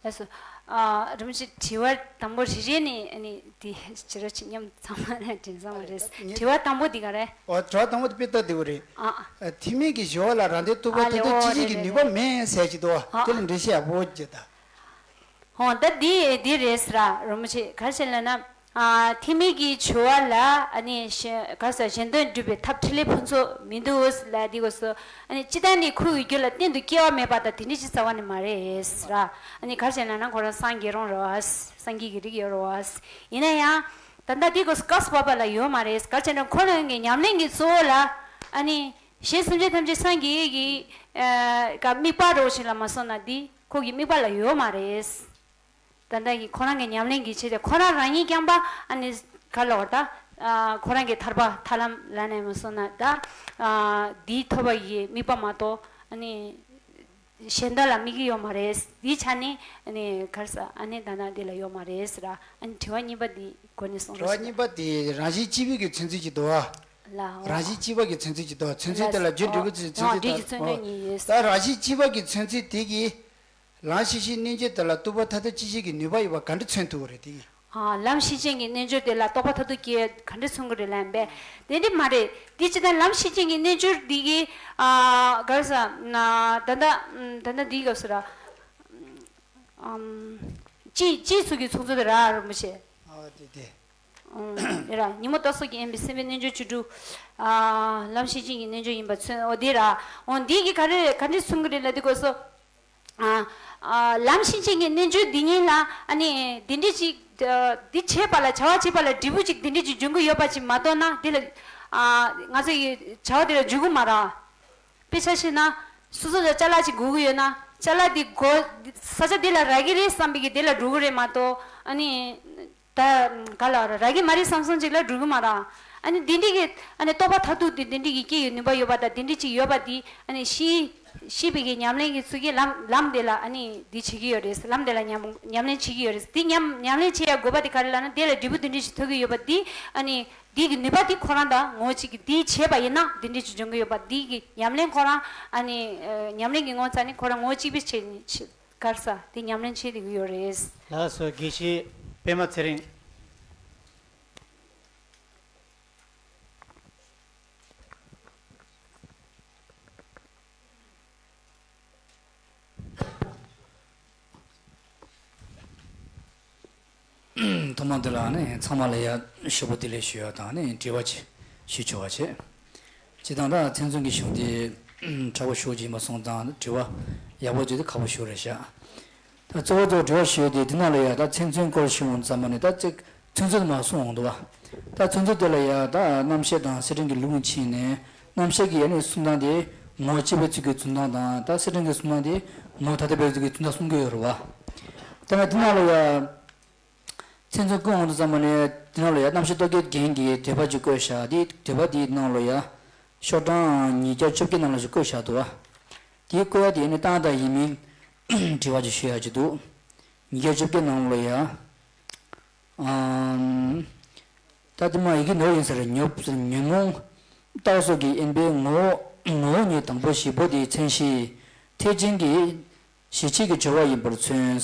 ལགས་སོ། ཨ། རིན་པོ་ཆེ། དྲི་བ་དང་པོ་རེ་རེ་ནས་ཨ་ནི་དེ་བྱེད་རོགས་བྱེད། མཉམ་ཚང་མ་ནས་དྲན་བསམ་མ་རེད། ངས། དྲི་བ་དང་པོ་འདི་ག་རེ། ཨོ། དྲི་བ་དང་པོ་དེ་དཔེ་ལྟ་བདེ་བོ་རེད། ཨ། ཨ། ཐེག་དམན་གྱི་སྦྱོར་བ་ལ་རང་དོན་རྟོགས་པ་ཨ་མཐར་ལས། ཐུག་ཨོ། སྐྱེ་བྱེད་རེད་ཀྱི་རེད་ནུས་པ་རེད། མེད་ཟེར་གྱི་འདུག་བ། ཨ། དེ་ལ་འགྲེལ་བཤད་ཡག་པོ་རྒྱག་ད། ཧོ། ད་འདི་འདི་རེད་ཟེར་ར། རིན་པོ་ཆེ། ག་རེ་བྱས་ལབ་ན། ཨ། ཐེག་དམན་གྱི་སྦྱོར་བ་ལ་ཨ་ནི་གཞན་ག་རེ་ཟེར། གཞན་དོན་སྒྲུབ་པའི་ཐབས་འཕྲིན་ལས་ཕུན་ཚོགས་མི་འདུག་ལབ་དེ་སྐབས་སུ། ཨ་ནི་སྤྱིར་བཏང་ནི་ཁོ་གི་རྒྱུད་ལ་གཏན་དུ་སྐྱེ་བ་མེད་པ་དང་དེ་འདྲ་ཅིག་རྩ་བ་ནས་མ་རེད་ཟེར་ར། ཨ་ནི་ག་རེ་བྱས་ལབ་ན། ཁོ་རང་སངས་རྒྱས་རང་རེད་བ། སངས་རྒྱས་ཀྱི་རིགས་ཡོད་རེད་བ། ཡིན་ན་ཡང་ད་ལྟ་དེ་སྐབས་སུ་སྐབས་སུ་བབ་པ་ལ་ཡོད་མ་རེད། ག་རེ་བྱས་ན་ཁོ་རང་གི་ཉམས་ལེན་གྱི་གཙོ་བོ་ལ་ཨ་ནི་གཞན་སེམས་ཅན་ཐམས་ཅད་སངས་རྒྱས་ཀྱི་ཨ་ག་དམིགས་པ་རོ་ཞིག་ལ་མ་སོང་ན། འདི་ཁོ་གི་དམིགས་པ་ལ་ཡོད་མ་རེད། ད་ལྟ་གི་ཁོ་རང་གི་ཉམས་ལེན་གྱི་ཆེད་དུ་ཁོ་རང་རང་ཉིད་རྐྱང་པ་ཨ་ནི་ག་ལབ་དགོས་རེད་ད། ཨ། ཁོ་རང་གི་ཐར་པ་ཐར་ལམ་ལ་ནས་མ་སོང་ན་ད། ཨ། འདི་ཐོབ་པ་ཡི་དམིགས་པ་མ་གཏོགས་ཨ་ནི་གཞན་དོན་ལ་དམིགས་ཀྱི་ཡོད་མ་རེད། འདི་ཆ་ནི་ཨ་ནི་ག་རེ་ཟེར། ཨ་ནི་ད་ལྟ་འདི་ལ་ཡོད་མ་རེད་ཟེར་ར། ཨ་ནི་དྲི་བ་གཉིས་པ་འདི་སྒོ་ནས་གསུང་རོགས་ཞུ། དྲི་བ་གཉིས་པ་དེ་རང་བཞིན་གཅིག་པུའི་གི་མཚོན་ཚུལ་གཅིག་འདུག་བ། ལ། རང་བཞིན་གཅིག་པ་གི་མཚོན་ཚུལ་གཅིག་འདུག་བ། མཚོན་ཚུལ་དེ་ལ་རྒྱུ་འབྲས་བུ་མཚོན་ཚུལ་ཨ། དེ་འབྲས་ཀྱི་མཚོན་ཚུལ་གཉིས་ཡོད། ད་རང་བཞིན་གཅིག་པ་གི་མཚོན་ཚུལ་དེ་གིས། ལམ་ཤེས་བཞིན་གྱི་རྣལ་འབྱོར་དེ་ལ་རྟོགས་པ་མཐར་ཐུག་སྐྱེ་བྱེད་ཀྱི་ནུས་པ་ཡོད་པ་ག་འདྲ་མཚོན་ཐུབ་ཀྱི་རེད་དེ། ཨ། ལམ་ཤེས་བཞིན་གྱི་རྣལ་འབྱོར་དེ་ལ་རྟོགས་པ་མཐར་ཐུག་སྐྱེ་ག་འདྲ་མཚོན་གྱི་རེད་ལབ་པས། དེ་འདྲ་མ་རེད། དེ་ཅི་ལྟར་ལམ་ཤེས་བཞིན་གྱི་རྣལ་འབྱོར་འདི་གི། ཨ། ག་རེ་ཟེར་ན། ད་ལྟ་ད་ལྟ་འདིའི་སྐབས་སུ་ར། ཨམ། ཅི་ཅི་ཚུལ་གྱི་ཚོགས་ཚུལ་དེ་ར་རིན་པོ་ཆེ། ཨ། ཨ་དེ་དེ། ཨོ། དེ་ར་ཉིན་མོ་རྟ་སོགས་ཀྱིས་དབེན་པའི་སེམས་དཔའི་རྣལ་འབྱོར་བཅུ་དྲུག་ཨ། ལམ་ཤེས་བྱེད་ཀྱི་རྣལ་འབྱོར་ཡིན་པ་མཚོན། ཨོ་དེ་ར། ཨོ་འདི་གི་ག་རེ་ག་འདྲས་གསུང་གི་རེད་ལབ་དུས་སྐབས་སུ། ཨ། ཨ། ལམ་ཤེས་བྱེད་ཀྱི་རྣལ་འབྱོར་འདི་ཉིད་ལ་ཨ་ནི་འདི་འདྲས་ཅིག་ཨ། འདི་བྱེད་པ་ལ་བྱ་བ་བྱེད་པ་ལ་འབྲས་བུ་ཅིག་འདི་འདྲས་ཅིག་འབྱུང་གི་ཡོད་པ་ཅིག་མ་གཏོགས་ན་འདི་ལ། ཨ། ང་ཚོ་ཡི་བྱ་བ་འདི་ལ་འཇུག་གི་མ་རེད། དཔེ་ཆ་བཤད་ན། སོ་སོ་ལ་ཅ་ལག་ཅིག་དགོས་ཀྱི་ཡོད་ན། ཅ་ལག་འདི་དགོས། ས་ཆ་འདི་ལ་རག་གི་རེད་བསམ་པའི་གི་འདི་ལ་འགྲོ་གི་རེད་མ་གཏོགས་ཨ་ནི། ད་ག་ལ་རག་གི་མ་རེད་བསམ་སོང་ཅིག་ལ་འགྲོ་གི་མ་རེད། ཨ་ནི་འདི་འདྲས་ཀྱི་ཨ་ནི་རྟོགས་པ་མཐར་ཐུག་འདི་འདི་འདྲས་ཀྱི་སྐྱེ་ཡི་ནུས་པ་ཡོད་པ་དང་འདི་འདྲས་ཅིག་ཡོད་པ་འདི་ཨ་ནི་ཤེས། ཤེས་པའི་གི་ཉམས་ལེན་གྱི་ཚུལ་གྱིས་ལམ་ལམ་དེ་ལ་ཨ་ནི་འདི་བྱེད་ཀྱི་ཡོད་རེད། ལམ་དེ་ལ་ཉམས་ཉམས་ལེན་བྱེད་ཀྱི་ཡོད་རེད། འདི་ཉམས་ཉམས་ལེན་བྱེད་ཡ་དགོས་པ་དེ་ག་རེ་ལབ་ན་དེ་ལ་འབྲས་བུ་འདི་འདྲས་ཅིག་ཐོབ་ཀྱི་ཡོད་པ་འདི་ཨ་ནི། འདི་གི་ནུས་པ་འདི་ཁོ་རང་དང་ངོ་གཅིག་གི་འདི་བྱས་པ་ཡིན་ན་འདི་འདྲས་ཅིག་འབྱུང་གི་ཡོད་པ་འདི་གི་ཉམས་ལེན་ཁོ་རང་ཨ་ནི་ཨ། ཉམས་ལེན་གྱི་ངོ་མཚར་ནི་ཁོ་རང་ངོ་གཅིག་པའི་ཆེད་ནི་ཆེད་གར་ས་འདི་ཉམས་ལེན་བྱེད་བསྡད་ཀྱི་ཡོད་རེད། ལགས་སོ། དགེ་བཤེས་པད་མ་ཚེ་རིང་། ཐོག་མ་དེ་ལ་ནི་ཚང་མ་ལ་ཡ་ཞུ་བ་བདེ་ལེགས་ཞུ་ཡ་དང་ནི་དྲི་བ་ཅིག་ཞུ་ཆོག་པ་བྱས། སྤྱིར་བཏང་ད་མཚན་མཚོན་གྱི་གཞུང་དེ་དྲག་པོ་ཞུ་ཅིག་ཡིན་པ་སོང་ཙང་དྲི་བ་ཡག་པོ་ཅིག་དེ་ཁག་པོ་ཞུ་རེད་ཤག་ད་གཙོ་བོ་གཙོ་བོ་དྲི་བ་ཞུ་ཡ་དེ་འདི་ནང་ལ་ཡ་ད་མཚན་མཚོན་སྐོར་ཞུ་འོང་ཙམ་པ་ནི་ད་ཅིག་མཚོན་ཚུལ་མར་གསུངས་འོང་འདུག་བ། ད་མཚོན་ཚུལ་དེ་ལ་ཡ་ད་རྣམ་བཤད་དང་གསེར་ཕྲེང་གི་ལུང་ཕྱིན་ནས་རྣམ་བཤད་ཀྱི་ཡ་ནི་གསུང་སྟངས་དེ་ངོ་བོ་སྤྱི་པའི་ཚུལ་གྱིས་གསུང་སྟངས་དང་ད་གསེར་ཕྲེང་གི་གསུང་སྟངས་དེ་ངོ་བོ་ཐ་དད་པའི་ཚུལ་གྱིས་གསུང་སྟངས་གསུང་གི་ཡོད་རེད་བ། ད་ནི་འདི་ནང་ལ་ཡ་མཚན་མཚོན་བཀོད་འོང་དུས་ཙམ་པ་ནས་འདི་ནང་ལ་ཡ་རྣམ་བཤད་རྟོག་གེའི་རྒྱན་གྱི་འདོད་པ་ཅིག་བཀོད་བཞག་དེ་འདོད་པ་དེའི་ནང་ལ་ཡ་ཤོག་གྲངས་ཉིས་བརྒྱ་བཅོ་བརྒྱད་ནང་ལ་ཞིག་བཀོད་བཞག་འདུག་བ། དེའི་བཀོད་ཡ་དེ་ནི་བཏང་དང་ཡིན་མིན་དྲི་བ་ཅིག་ཞུ་ཡ་ཅིག་འདུག་ཉིས་བརྒྱ་བཅོ་བརྒྱད་ནང་ལ་ཡ། ཨམ། ད་དེ་མ་ཡི་གེ་ནོར་ཡིན་ཟེར་ཉོབ་ཟེར་ཉོན་མོངས་རྟགས་སོགས་ཀྱི་དབེན་པའི་ངོ་བོ་ངོ་བོ་ཉིད་དང་པོ་བཞི་པོ་དེའི་མཚན་གཞི་ཐེག་ཆེན་གྱི་གཞི་ཤེས་ཀྱི་སྦྱོར་བ་ཡིན་པར་མཚོན།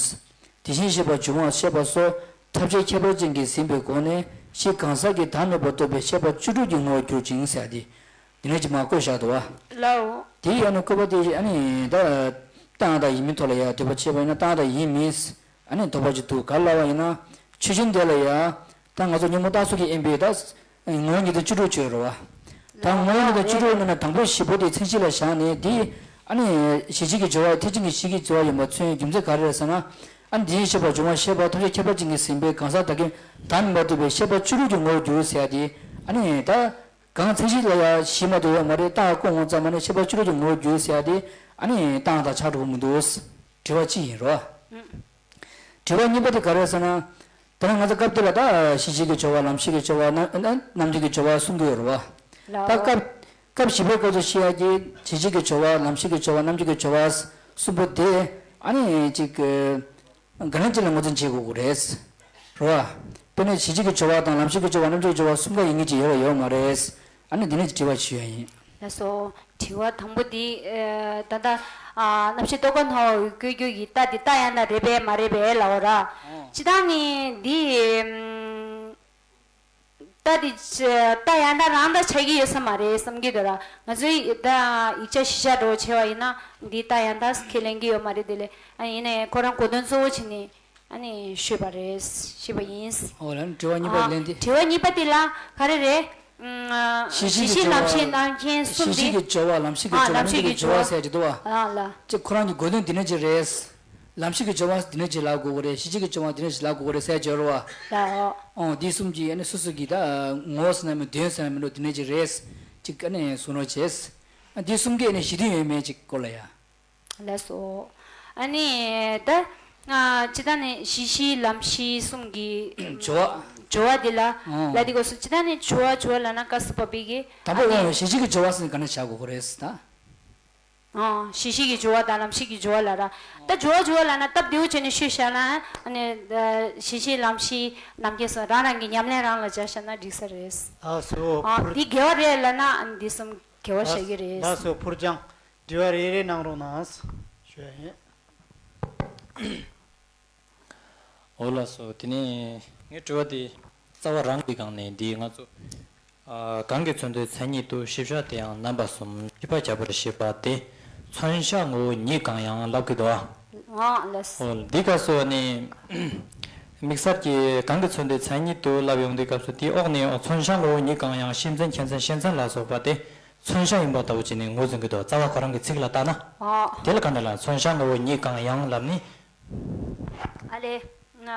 དེ་བཞིན་གཤེགས་པ་འབྱུང་བ་བཤད་པ་སོགས་ཐབས་ཤེས་ཁྱད་པར་ཅན་གྱིས་ཟིན་པའི་སྒོ་ནས་གཞི་གང་ཟག་གི་བདག་མེད་པར་རྟོགས་པའི་ཤེས་པ་བཅུ་དྲུག་གི་ངོ་བོར་གྱུར་ཅིང་ཟེར་ཏེ། དེ་ནས་ཅིག་མར་བཀོད་བཞག་འདུག་བ། ལའོ། དེ་ཡང་ནི་བཀོད་པ་དེ་ཨ་ནི་ད་བཏང་དང་ཡིན་མིན་ཐོག་ལ་ཡ་འདོད་པ་བྱས་པ་ཡིན་ན་བཏང་དང་ཡིན་མིན། ཨ་ནི་འདོད་པ་ཅིག་འདུག་ག་ལབ་པ་ཡིན་ན། ཆོས་ཅན་དེ་ལ་ཡ། ད་ང་ཚོ་ཉོན་མོངས་རྟགས་སོགས་ཀྱི་དབེན་པའི་ད། ངོ་བོ་ཉིད་དང་བཅུ་དྲུག་ཅིག་ཡོད་རེད་བ། ད་ངོ་བོ་ཉིད་དང་བཅུ་དྲུག་ཡོད་ན་དང་པོ་བཞི་པོ་དེ་མཚན་གཞི་ལ་བཞག་ནས་དེ། ཨ་ནི། གཞི་ཤེས་ཀྱི་སྦྱོར་བ་ཐེག་ཆེན་གྱི་གཞི་ཤེས་ཀྱི་སྦྱོར་བ་ཡིན་པ་མཚོན་རྒྱུ་མཚན་ག་རེ་རེད་ཟེར་ན། ཨ་ནི་དེ་བཞིན་གཤེགས་པ་འབྱུང་བ་བཤད་པ་ཐབས་ཤེས་ཁྱད་པར་ཅན་གྱིས་ཟིན་པའི་གང་ཟག་བདག་གི་བདག་མེད་པར་རྟོགས་པའི་ཤེས་པ་བཅུ་དྲུག་གི་ངོ་བོར་གྱུར་ཟེར་ཡ་དེ། ཨ་ནི་ད། གང་མཚན་གཞི་ལ་ཡ་གཞི་མ་གཏོགས་ཡོད་མ་རེད་རྟགས་བཀོད་འོང་ཙམ་པ་ནི་ཤེས་པ་བཅུ་དྲུག་གི་ངོ་བོར་གྱུར་ཟེར་ཡ་དེ། ཨ་ནི་རྟགས་དང་ཆགས་འགྲོ་གི་མི་འདུག་དྲི་བ་གཅིག་ཡིན་རོ། དྲི་བ་གཉིས་པ་དེ་ག་རེ་ཟེར་ན། ད་ནི་ང་ཚོ་སྐབས་འདི་ལ་ད་གཞི་ཤེས་ཀྱི་སྦྱོར་བ་ལམ་ཤེས་ཀྱི་སྦྱོར་བ་རྣམ་རྣམ་འབྱེད་ཀྱི་སྦྱོར་བ་གསུང་གི་ཡོད་རེད་བ། ད་སྐབས་སྐབས་བཞི་པའི་སྐབས་སུ་བཤད་ཡ་གི་གཞི་ཤེས་ཀྱི་སྦྱོར་བ་ལམ་ཤེས་ཀྱི་སྦྱོར་བ་རྣམ་འབྱེད་ཀྱི་སྦྱོར་བ་གསུམ་པོ་དེ་ཨ་ནི་ཅིག་ག་ནས་ཅིག་ལ་ངོས་འཛིན་བྱེད་དགོས་ཀྱི་རེད། རེད་བ། དཔེར་ན་གཞི་ཤེས་ཀྱི་སྦྱོར་བ་དང་ལམ་ཤེས་ཀྱི་སྦྱོར་བ་རྣམ་འབྱེད་ཀྱི་སྦྱོར་བ་གསུམ་ཀ་ཡིན་གྱི་ཅིག་ཡོད་པ་ཡོད་མ་རེད། ཨ་ནི་འདི་ནས་ཅིག་དྲི་བ་ཞུ་ཡ་ཡིན། ལགས་སོ། དྲི་བ་དང་པོ་འདི། ཨ། ད་ལྟ། ཨ། རྣམ་ཤེས་རྟོག་གེ་སྣང་བ་འོད་བཀོད་རྒྱུ་ཡི་རྟགས་འདི་རྟགས་ཡང་དག་རེད་པས་མ་རེད་པས་ལབ་པ་ར། ཨོ། སྤྱིར་བཏང་ནི་འདི། ཨམ། རྟགས་འདི་རྟགས་ཡང་དག་རང་དག་ཆགས་ཀྱི་ཡོད་ས་མ་རེད་བསམ་གྱི་འདུག་ར། ང་ཚོའི་ད་ཡིག་ཆ་གཞི་བཞག་འདྲ་བོ་བྱས་པ་ཡིན་ན་འདི་རྟགས་ཡང་དག་ཁས་ལེན་གྱི་ཡོད་མ་རེད། དེ་ལས་ཨ་ཡིན་ནའི་ཁོ་རང་གོ་དོན་གཙོ་བོ་བྱས་ནས། ཨ་ནི་ཞུས་པ་རེད། ཞུས་པ་ཡིན། ཨོ་ལ་ནི་དྲི་བ་གཉིས་པ་ཨ། ལན་དེ། དྲི་བ་གཉིས་པ་དེ་ལ་ག་རེ་རེད། ཨ། གཞི་ཤེས་ལམ་ཤེས་རྣམ་མཁྱེན་གསུམ་དེ། གཞི་ཤེས་ཀྱི་སྦྱོར་བ་ལམ་ཤེས་ཀྱི་ཨ། སྦྱོར་བ་ལམ་ཤེས་ཀྱི་སྦྱོར་བ་ཟེར་གྱི་འདུག་བ། ཨ་ལ། ཅེས་ཁོ་རང་གི་དགོས་དོན་འདི་ནས་ཅི་རེད། ལམ་ཤེས་ཀྱི་སྦྱོར་བ་འདི་ནས་ཅི་ལབ་དགོས་ཀྱི་རེད། གཞི་ཤེས་ཀྱི་སྦྱོར་བ་འདི་ནས་ཅི་ལབ་དགོས་ཀྱི་རེད་ཟེར་གྱི་ཡོད་རེད་བ། ལ་ཨོ། ཨོ་འདི་གསུམ་གྱི་ཨ་ནི་སོ་སོ་གི་ད་ངོ་བོ་ཟེར་ན་མིན་དོན་ཟེར་ན་མིན་འགྲོ་འདི་ནས་ཅི་རེད། ཅིག་ཨ་ནི་གསུང་རོགས་བྱས། ཨ་འདི་གསུམ་གྱི་ཨ་ནི་གཞི་མཐུན་ཡོད་མེད་ཅིག་སྐོར་ལ་ཡ། ལགས་སོ། ཨ་ནི་ད། ཨ། སྤྱིར་བཏང་ནས་གཞི་ཤེས་ལམ་ཤེས་གསུམ་གྱི་སྦྱོར་བ། སྦྱོར་བ་འདི་ལ། ཨོ། ལ་འདི་སྐོར་སུ་སྤྱིར་བཏང་ནས་སྦྱོར་བ་སྦྱོར་བ་ལབ་ན་དཀའ་ས་བབས་པའི་གི། དང་པོ་ཨ་ནི་ཨོ་གཞི་ཤེས་ཀྱི་སྦྱོར་བ་ཟེར་ག་ནས་བྱ་དགོས་ཀྱི་རེད་ཟེར་ད། ཨོ། གཞི་ཤེས་ཀྱི་སྦྱོར་བ་དང་ལམ་ཤེས་ཀྱི་སྦྱོར་བ་ལ་ར། ད་སྦྱོར་བ་སྦྱོར་བ་ལབ་ན་སྟབས་བདེ་བོ་བྱས་ནས་ཤོད་བཞག་ན་ཨ་ནི་གཞི་ཤེས་ལམ་ཤེས་རྣམ་མཁྱེན་སོགས་རང་རང་གི་ཉམས་ལེན་རང་ལ་སྦྱར་བཞག་ན་འགྲིག་ས་རེད། ལགས་སོ། ཨོ་ཕུར། འདི་དགེ་བ་རེད་ལབ་ན་ཨ་ནི་འདི་གསུམ་དགེ་བ་ལགས་བཞག་གི་རེད། ལགས་སོ་ཕུར་སྦྱང་། དྲི་བ་རེ་རེ་གནང་རོགས་གནང་། ཞུ་ཡ་ཡིན། འོ་ལགས་སོ། དེ་ནས་ངའི་དྲི་བ་དེ་རྩ་བ་རང་གི་སྒང་ནས་འདི་ང་ཚོ། ཨ། གང་གི་མཚོན་དོན་མཚན་ཉིད་དུ་ཞིབ་ཆ་དེ་ཡང་རྣམ་པ་གསུམ་ཞིབ་པ་བརྒྱབ་པར་བྱེད་པ་སྟེ། མཚོན་བྱ་ངོ་བོ་ཉིད་གང་ཡང་ལབ་ཀྱི་འདུག་ཨ། ཨ་ལགས། འོ་འདི་སྐབས་སུ་ནི། དམིགས་བསལ་གྱིས་གང་གི་མཚོན་དོན་མཚན་ཉིད་དུ་ལབ་ཡོང་དུས་སྐབས་སུ་དེའི་འོག་ནས་མཚོན་བྱ་ངོ་བོ་ཉིད་གང་ཡང་ཤེས་མཚན་མཁྱེན་མཚན་ཤེས་མཚན་ལ་སོགས་པ་དེ་མཚོན་བྱ་ཡིན་པ་ལྟ་བུ་བྱས་ནས་ངོས་འཛིན་གྱི་འདུག་རྩ་བ་ཁོ་རང་གི་ཚིག་ལ་བལྟས་ན། ཨ། དེ་ལ་ག་འདྲ་ལ་མཚོན་བྱ་ངོ་བོ་ཉིད་གང་ཡང་ལབ་ནས། ཨ་ལེ། ང་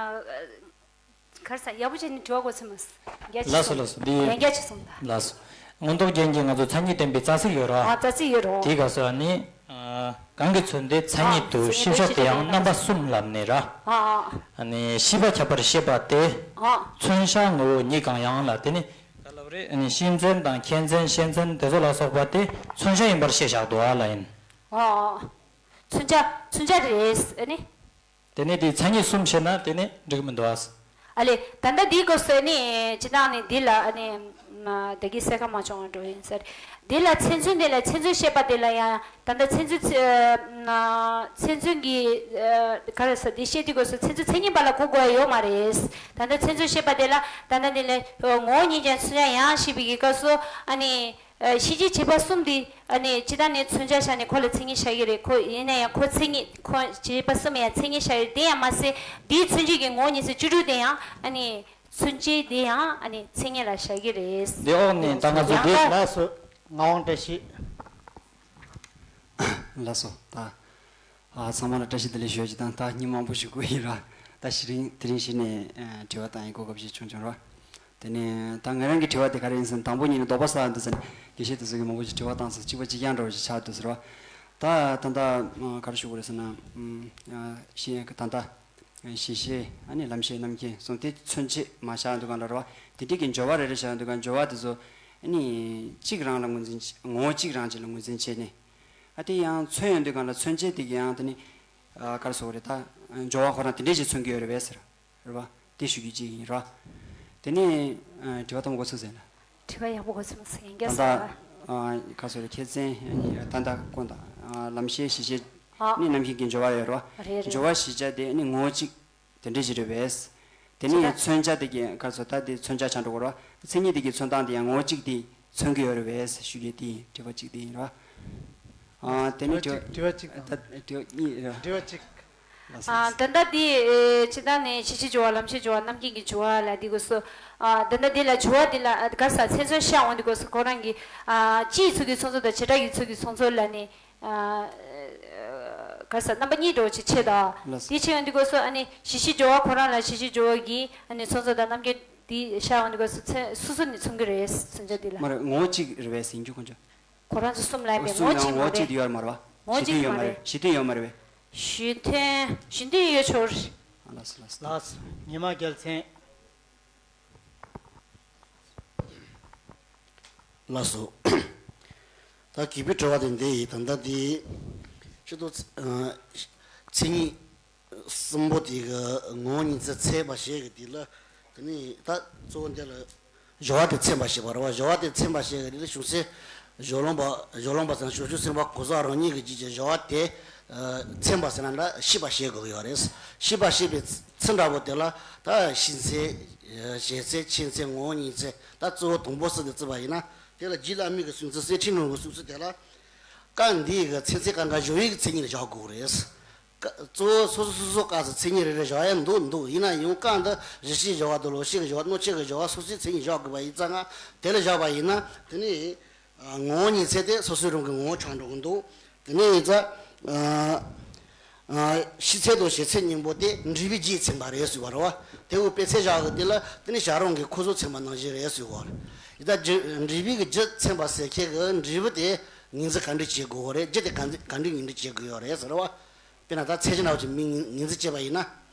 གར་ས་ཡག་པོ་བྱས་ནས་དྲི་བ་གོ་ཚོད་མ་སོང་། རྒྱ་ཆེ་ལགས་སོ། སོང་། ལགས་སོ། འདི་ཡན་རྒྱ་ཆེ་སོང་ད། ལགས་སོ། མངོན་རྟོགས་རྒྱན་གྱི་ང་ཚོ་མཚན་ཉིད་བསྟན་པའི་རྩ་ཚིག་ཡོད་ར། ཨ། རྩ་ཚིག་ཡོད་ར། དེའི་སྐབས་སུ་ཨ་ནི། ཨ། གང་གི་མཚོན་དོན་མཚན་ཉིད་དུ་ཨ། ཤེས་བྱ་དེ་ཡང་རྣམ་པ་གསུམ་ལབ་ནས་ར། ཨ། ཨ་ནི་ཤེས་པ་ཁྱབ་པར་བཤད་པ་དེ། ཨ། མཚོན་བྱ་ངོ་བོ་ཉིད་གང་ཡང་ལ་དེ་ནི། ག་ལབ་རེད། ཨ་ནི་ཤེས་མཚན་དང་མཁྱེན་མཚན་ཤེས་མཚན་དེ་ཚོ་ལ་སོགས་པ་དེ་མཚོན་བྱ་ཡིན་པར་བཤད་བཞག་འདུག་ཨ་ལ་ཡིན། ཨ། མཚོན་བྱ་མཚོན་བྱ་རེད་ཨ་ནི། དེ་ནས་དེའི་མཚན་ཉིད་གསུམ་བཤད་ན་དེ་ནས་འགྲིག་གི་མི་འདུག་ཨ། ཨ་ལེ། ད་ལྟ་འདིའི་སྐབས་སུ་ནི་ཇི་ལྟར་ནི་འདི་ལ་ནི་བདག་གིས་གསལ་ཁ་མ་བྱུང་བ་འགྲོ་ཡིན་ཟེར། འདི་ལ་མཚན་མཚོན་དེ་ལ་མཚན་མཚོན་བཤད་པ་དེ་ལ་ཡང་ད་ལྟ་མཚན་མཚོན་ཚེ་མཚན་མཚོན་གྱི་ག་རེ་ཟེར་འདི་བཤད་དུས་སྐབས་སུ་མཚན་མཚོན་མཚན་ཉིད་པ་ལ་གོ་དགོས་ཡ་ཡོད་མ་རེད། ད་ལྟ་མཚན་མཚོན་བཤད་པ་དེ་ལ་ད་ལྟ་འདི་ལ་ངོ་བོ་ཉིད་ཀྱང་མཚོན་བྱ་ཡང་ཞེས་པའི་གི་སྐབས་སུ་ཨ་ནི། ཨ། ཤེས་བྱའི་བྱེད་པ་གསུམ་དེ་ཨ་ནི་ཇི་ལྟར་ནི་མཚོན་བྱ་བཞག་ནས་ཁོ་ལ་མཚན་ཉིད་བཞག་གི་རེད། ཁོ་ཡིན་ན་ཡང་ཁོ་མཚན་ཉིད་ཁོ་བྱེད་པ་གསུམ་ཡང་མཚན་ཉིད་བཞག་གི་རེད། དེ་ཡང་མ་ཟད་དེའི་མཚོན་བྱེད་ཀྱི་ངོ་བོ་ཉིད་ཟེར་བཅུ་དྲུག་དེ་ཡང་ཨ་ནི་མཚོན་བྱེད་དེ་ཡང་ཨ་ནི་མཚན་ཉིད་ལ་བཞག་གི་རེད། འདི་འོག་ནས་ད་ང་ཚོ་ཡང་འདི། ལགས་སོ། ངག་དབང་བཀྲ་ཤིས། ལགས་སོ། ད། ཨ། ཚང་མ་ལ་བཀྲ་ཤིས་བདེ་ལེགས་ཞུ་རྒྱུ་དང་། ད་ཉིན་མང་པོ་ཞིག་འགོར་ཡིན་ར། ད་དེ་རིང་དེ་རིང་གཞི་ནས་དྲི་བ་བཏང་ཡིན་གོ་སྐབས་ཤིག་བྱུང་བྱུང་ར། དེ་ནས་ད་ང་རང་གི་དྲི་བ་དེ་ག་རེ་ཡིན་ཟེར་ན། དང་པོ་ཉིད་ནས་དོགས་པ་ཟ་འདུག་ཟེར་ནས་དགེ་བཤེས་དེ་ཚོ་གིས་མང་པོ་ཞིག་དྲི་བ་བཏང་ཟེར། གཅིག་པ་གཅིག་རྐྱང་འདྲ་བོ་ཞིག་ཆགས་འདུག་ཟེར་བ། ད་ད་ལྟ་ག་རེ་ཞུ་དགོས་རེད་ཟེར་ན། ཤེས་ད་ལྟ་གཞི་ཤེས་ཨ་ནི་ལམ་ཤེས་རྣམ་མཁྱེན་གསུམ་དེ་མཚོན་བྱེད་མ་བཞག་འདུག་ག་ལ་རེད་བ། དེ་འདྲའི་གི་སྦྱོར་བ་རེ་རེ་བཞག་འདུག་ག་སྦྱོར་བ་དེ་ཚོ་ཨ་ནི་གཅིག་རང་ལ་ངོས་འཛིན་བྱེད། ངོ་བོ་གཅིག་རང་ཅིག་ལ་ངོས་འཛིན་བྱས་ནས། ཨ། དེ་ཡང་མཚོན་ཡོང་དུས་གང་ལ་མཚོན་བྱེད་དེ་གི་ཡང་དེ་ནི། ཨ། ག་རེ་ཟེར་དགོས་རེད། ད་སྦྱོར་བ་ཁོ་རང་དེ་འདྲས་ཞིག་མཚོན་གྱི་ཡོད་རེད་པས་ཟེར། རེད་པ། དེ་ཞུ་རྒྱུ་གཅིག་ཡིན་ར། དེ་ནི། ཨ། དྲི་བ་དང་པོ་གོ་ཚོད་ཟེར་ན། དྲི་བ་ཡག་པོ་གོ་ཚོད་མ་ཟེར་ཡིན་ད་རྒྱ་ལྟ། ཟེར། ཨ། ག་རེ་ཟེར་དགོས་རེད། ཁྱད་མཚན་ད་ལྟ་ཀུན་དང་། ཨ། ལམ་ཤེས་གཞི་ཤེས་ཨ་ནི་རྣམ་མཁྱེན་གྱི་སྦྱོར་བ་ཡོད་ར། རེད་རེད། སྦྱོར་བ་གཞི་བྱ་དེ་ནི་ངོ་བོ་གཅིག་དེ་འདྲ་ཞིག་རེད་པས། དེ་ནས་མཚོན་བྱ་དེ་གི་ག་རེ་ཟེར། ད་དེ་མཚོན་བྱ་ཆགས་འགྲོ་གི་རེད་བ། མཚན་ཉིད་དེ་གི་མཚོན་སྟངས་དེ་ཡང་ངོ་བོ་གཅིག་དེ་མཚོན་གྱི་ཡོད་རེད་པས་ཞུ་རྒྱུ་དེ་ཡིན། དྲི་བ་གཅིག་དེ་ཡིན་རེད་བ། ཨ། དེ་ནས་དྲི་བ། དྲི་བ་གཅིག་དང་། ད་དྲི་བ་གཉིས་རེད་བ། དྲི་བ་གཅིག་ལགས་སོ། ཨ། ད་ལྟ་དེ་ཇི་ལྟར་ནས་གཞི་ཤེས་སྦྱོར་བ་ལམ་ཤེས་སྦྱོར་བ་རྣམ་མཁྱེན་གྱི་སྦྱོར་བ་ལ་དེ་དགོས་སོ། ཨ། ད་ལྟ་དེ་ལ་སྦྱོར་བ་དེ་ལ་ག་རེ་ཟེར་མཚན་མཚོན་བཤད་འོང་དུས་སྐབས་སུ་ཁོ་རང་གི། ཨ། སྤྱིའི་ཚུལ་གྱི་མཚོན་ཚུལ་དང་བྱེ་བྲག་གི་ཚུལ་གྱི་མཚོན་ཚུལ་ལ་ནི། ཨ། ག་རེ་ཟེར། རྣམ་པ་གཉིས་འདྲ་བོ་ཅིག་ཕྱེ་ད། ལགས་སོ། དེ་ཕྱེ་ཡོང་དུས་སྐབས་སུ་ཨ་ནི་གཞི་ཤེས་སྦྱོར་བ་ཁོ་རང་ལ་གཞི་ཤེས་སྦྱོར་བ་གི་ཨ་ནི་མཚོན་ཚུལ་དང་རྣམ་འགྱུར་དེ་བཤད་ཡོང་དུས་སྐབས་སུ་མཚན་སོ་སོ་ནས་མཚོན་གྱི་རེད། མཚོན་བྱ་དེ་ལ། མ་རེད། ངོ་བོ་གཅིག་རེད་པས་ཟེར་རྒྱུ་ཁོང་ཚོ། ཁོ་རང་ཚོ་གསུམ་ལ་ཡིན་པས་ངོ་བོ་གཅིག་མ་རེད། ངོ་བོ་གཅིག་ཡོད་མ་རེད་པ། ངོ་བོ་གཅིག་མ་རེད། གཞི་མཐུན་ཡོད་མ་རེད་པས། གཞི་མཐུན་ཡོད་མ་རེད་པས། གཞི་མཐུན་གཞི་མཐུན་ཡོད་ཆོག་རེད། ལགས་སོ། ལགས་སོ། ལགས་སོ། ཉི་མ་རྒྱལ་མཚན། ལགས་སོ། ད་གི་པའི་དྲི་བ་དེ་འདི་ཡིན། ད་ལྟ་འདི་ཕྱི་དོ། ཨ། མཚན་ཉིད་གསུམ་པོ་དེ་གི་ངོ་བོ་ཉིད་ཚད་མཚན་པ་ཞེས་གི་དེ་ལ། དེ་ནི་ད་གཙོ་བོ་འདི་ལ་སྦྱོར་བ་དེ་མཚན་པ་ཞེས་པ་རེད་བ། སྦྱོར་བ་དེ་མཚན་པ་ཞེས་གི་དེ་ལ་གཞུང་ཚད། སྦྱོར་ལམ་པ། སྦྱོར་ལམ་པ་ཟེར་ན་བྱང་ཆུབ་སེམས་དཔའ་གང་ཟག་རང་ཉིད་ཀྱི་རྒྱུད་ཀྱི་སྦྱོར་བ་དེ། ཨ། མཚན་པ་ཟེར་ན་ལ་ཤེས་པ་ཞེས་དགོས་ཀྱི་ཡོད་རེད། ཤེས་པ་ཞེས་པའི་ཚིག་འདྲ་པོ་དེ་ལ་ད་ཤེས་ཚད། ཨ། བྱེད་ཚད། མཁྱེན་ཚད། ངོ་བོ་ཉིད་ཚད། ད་གཙོ་བོ་དང་པོ་གསུམ་དེ་བརྩིས་པ་ཡིན་ན། དེ་ལ་རྗེ་བླ་མའི་གི་གསུང་ཚུལ། གསེར་ཕྲེང་རིང་པོའི་གསུང་ཚུལ་དེ་ལ། སྐབས་འདིའི་གི་མཚན་མཚོན་གང་ག་སྦྱོར་བའི་གི་མཚན་ཉིད་ལ་བཞག་དགོས་རེད། ཀ། གཙོ་བོ་སོ་སོ་སོ་སོ་སྐབས་སུ་མཚན་ཉིད་རེ་རེ་བཞག་ཡ་འདུག་འདུག་ཡིན་ན་ཡང་སྐབས་འདི་གཞི་ཤེས་སྦྱོར་བ་དང་ལོག་ཤེས་ཀྱི་སྦྱོར་བ། སྣང་མཆེད་ཀྱི་སྦྱོར་བ་སོ་སོའི་མཚན་ཉིད་བཞག་དགོས་པ་ཡིན་ཙང་། ང་དེ་ལ་བཞག་པ་ཡིན་ན། དེ་ནི། ཨ། ངོ་བོ་ཉིད་ཚད་དེ་སོ་སོའི་རང་གི་ངོ་བོ་ཆགས་འགྲོ་གི་འདུག་དེ་ནས་ཡིན་ཙང་། ཨ། ཨ། ཤེས་ཚད་དང་བྱེད་ཚད་གཉིས་པོ་དེ་འབྲས་བུའི་རྒྱུས་མཚན་པ་རེད་ཟེར་བ་རེད་བ། དེ་འུ་དཔེ་ཚད་བཞག་གི་དེ་ལ་དེ་ནི་བྱ་རུང་གི་ཁོ་ཚོ་མཚན་པ་ནང་བཞིན་རེད་ཟེར་བ་རེད། ཡིན་ད་རྒྱུ། འབྲས་བུའི་གི་རྒྱུ་མཚན་པ་ཟེར་མཁན་གི་འབྲས་བུ་དེ་ངོས་འཛིན་ག་འདྲ་བྱེད་དགོས་རེད། རྒྱུ་དེ་ག་འདྲ་ག་འདྲ་ངོས་འཛིན་བྱེད་དགོས་ཡོད་རེད་ཟེར་བ། དཔེར་ན་ད་ཚད་གཞི་འདྲ་བོ་ཅིག་མིང་ངོས་འཛིན་བྱས་པ་ཡིན་ན།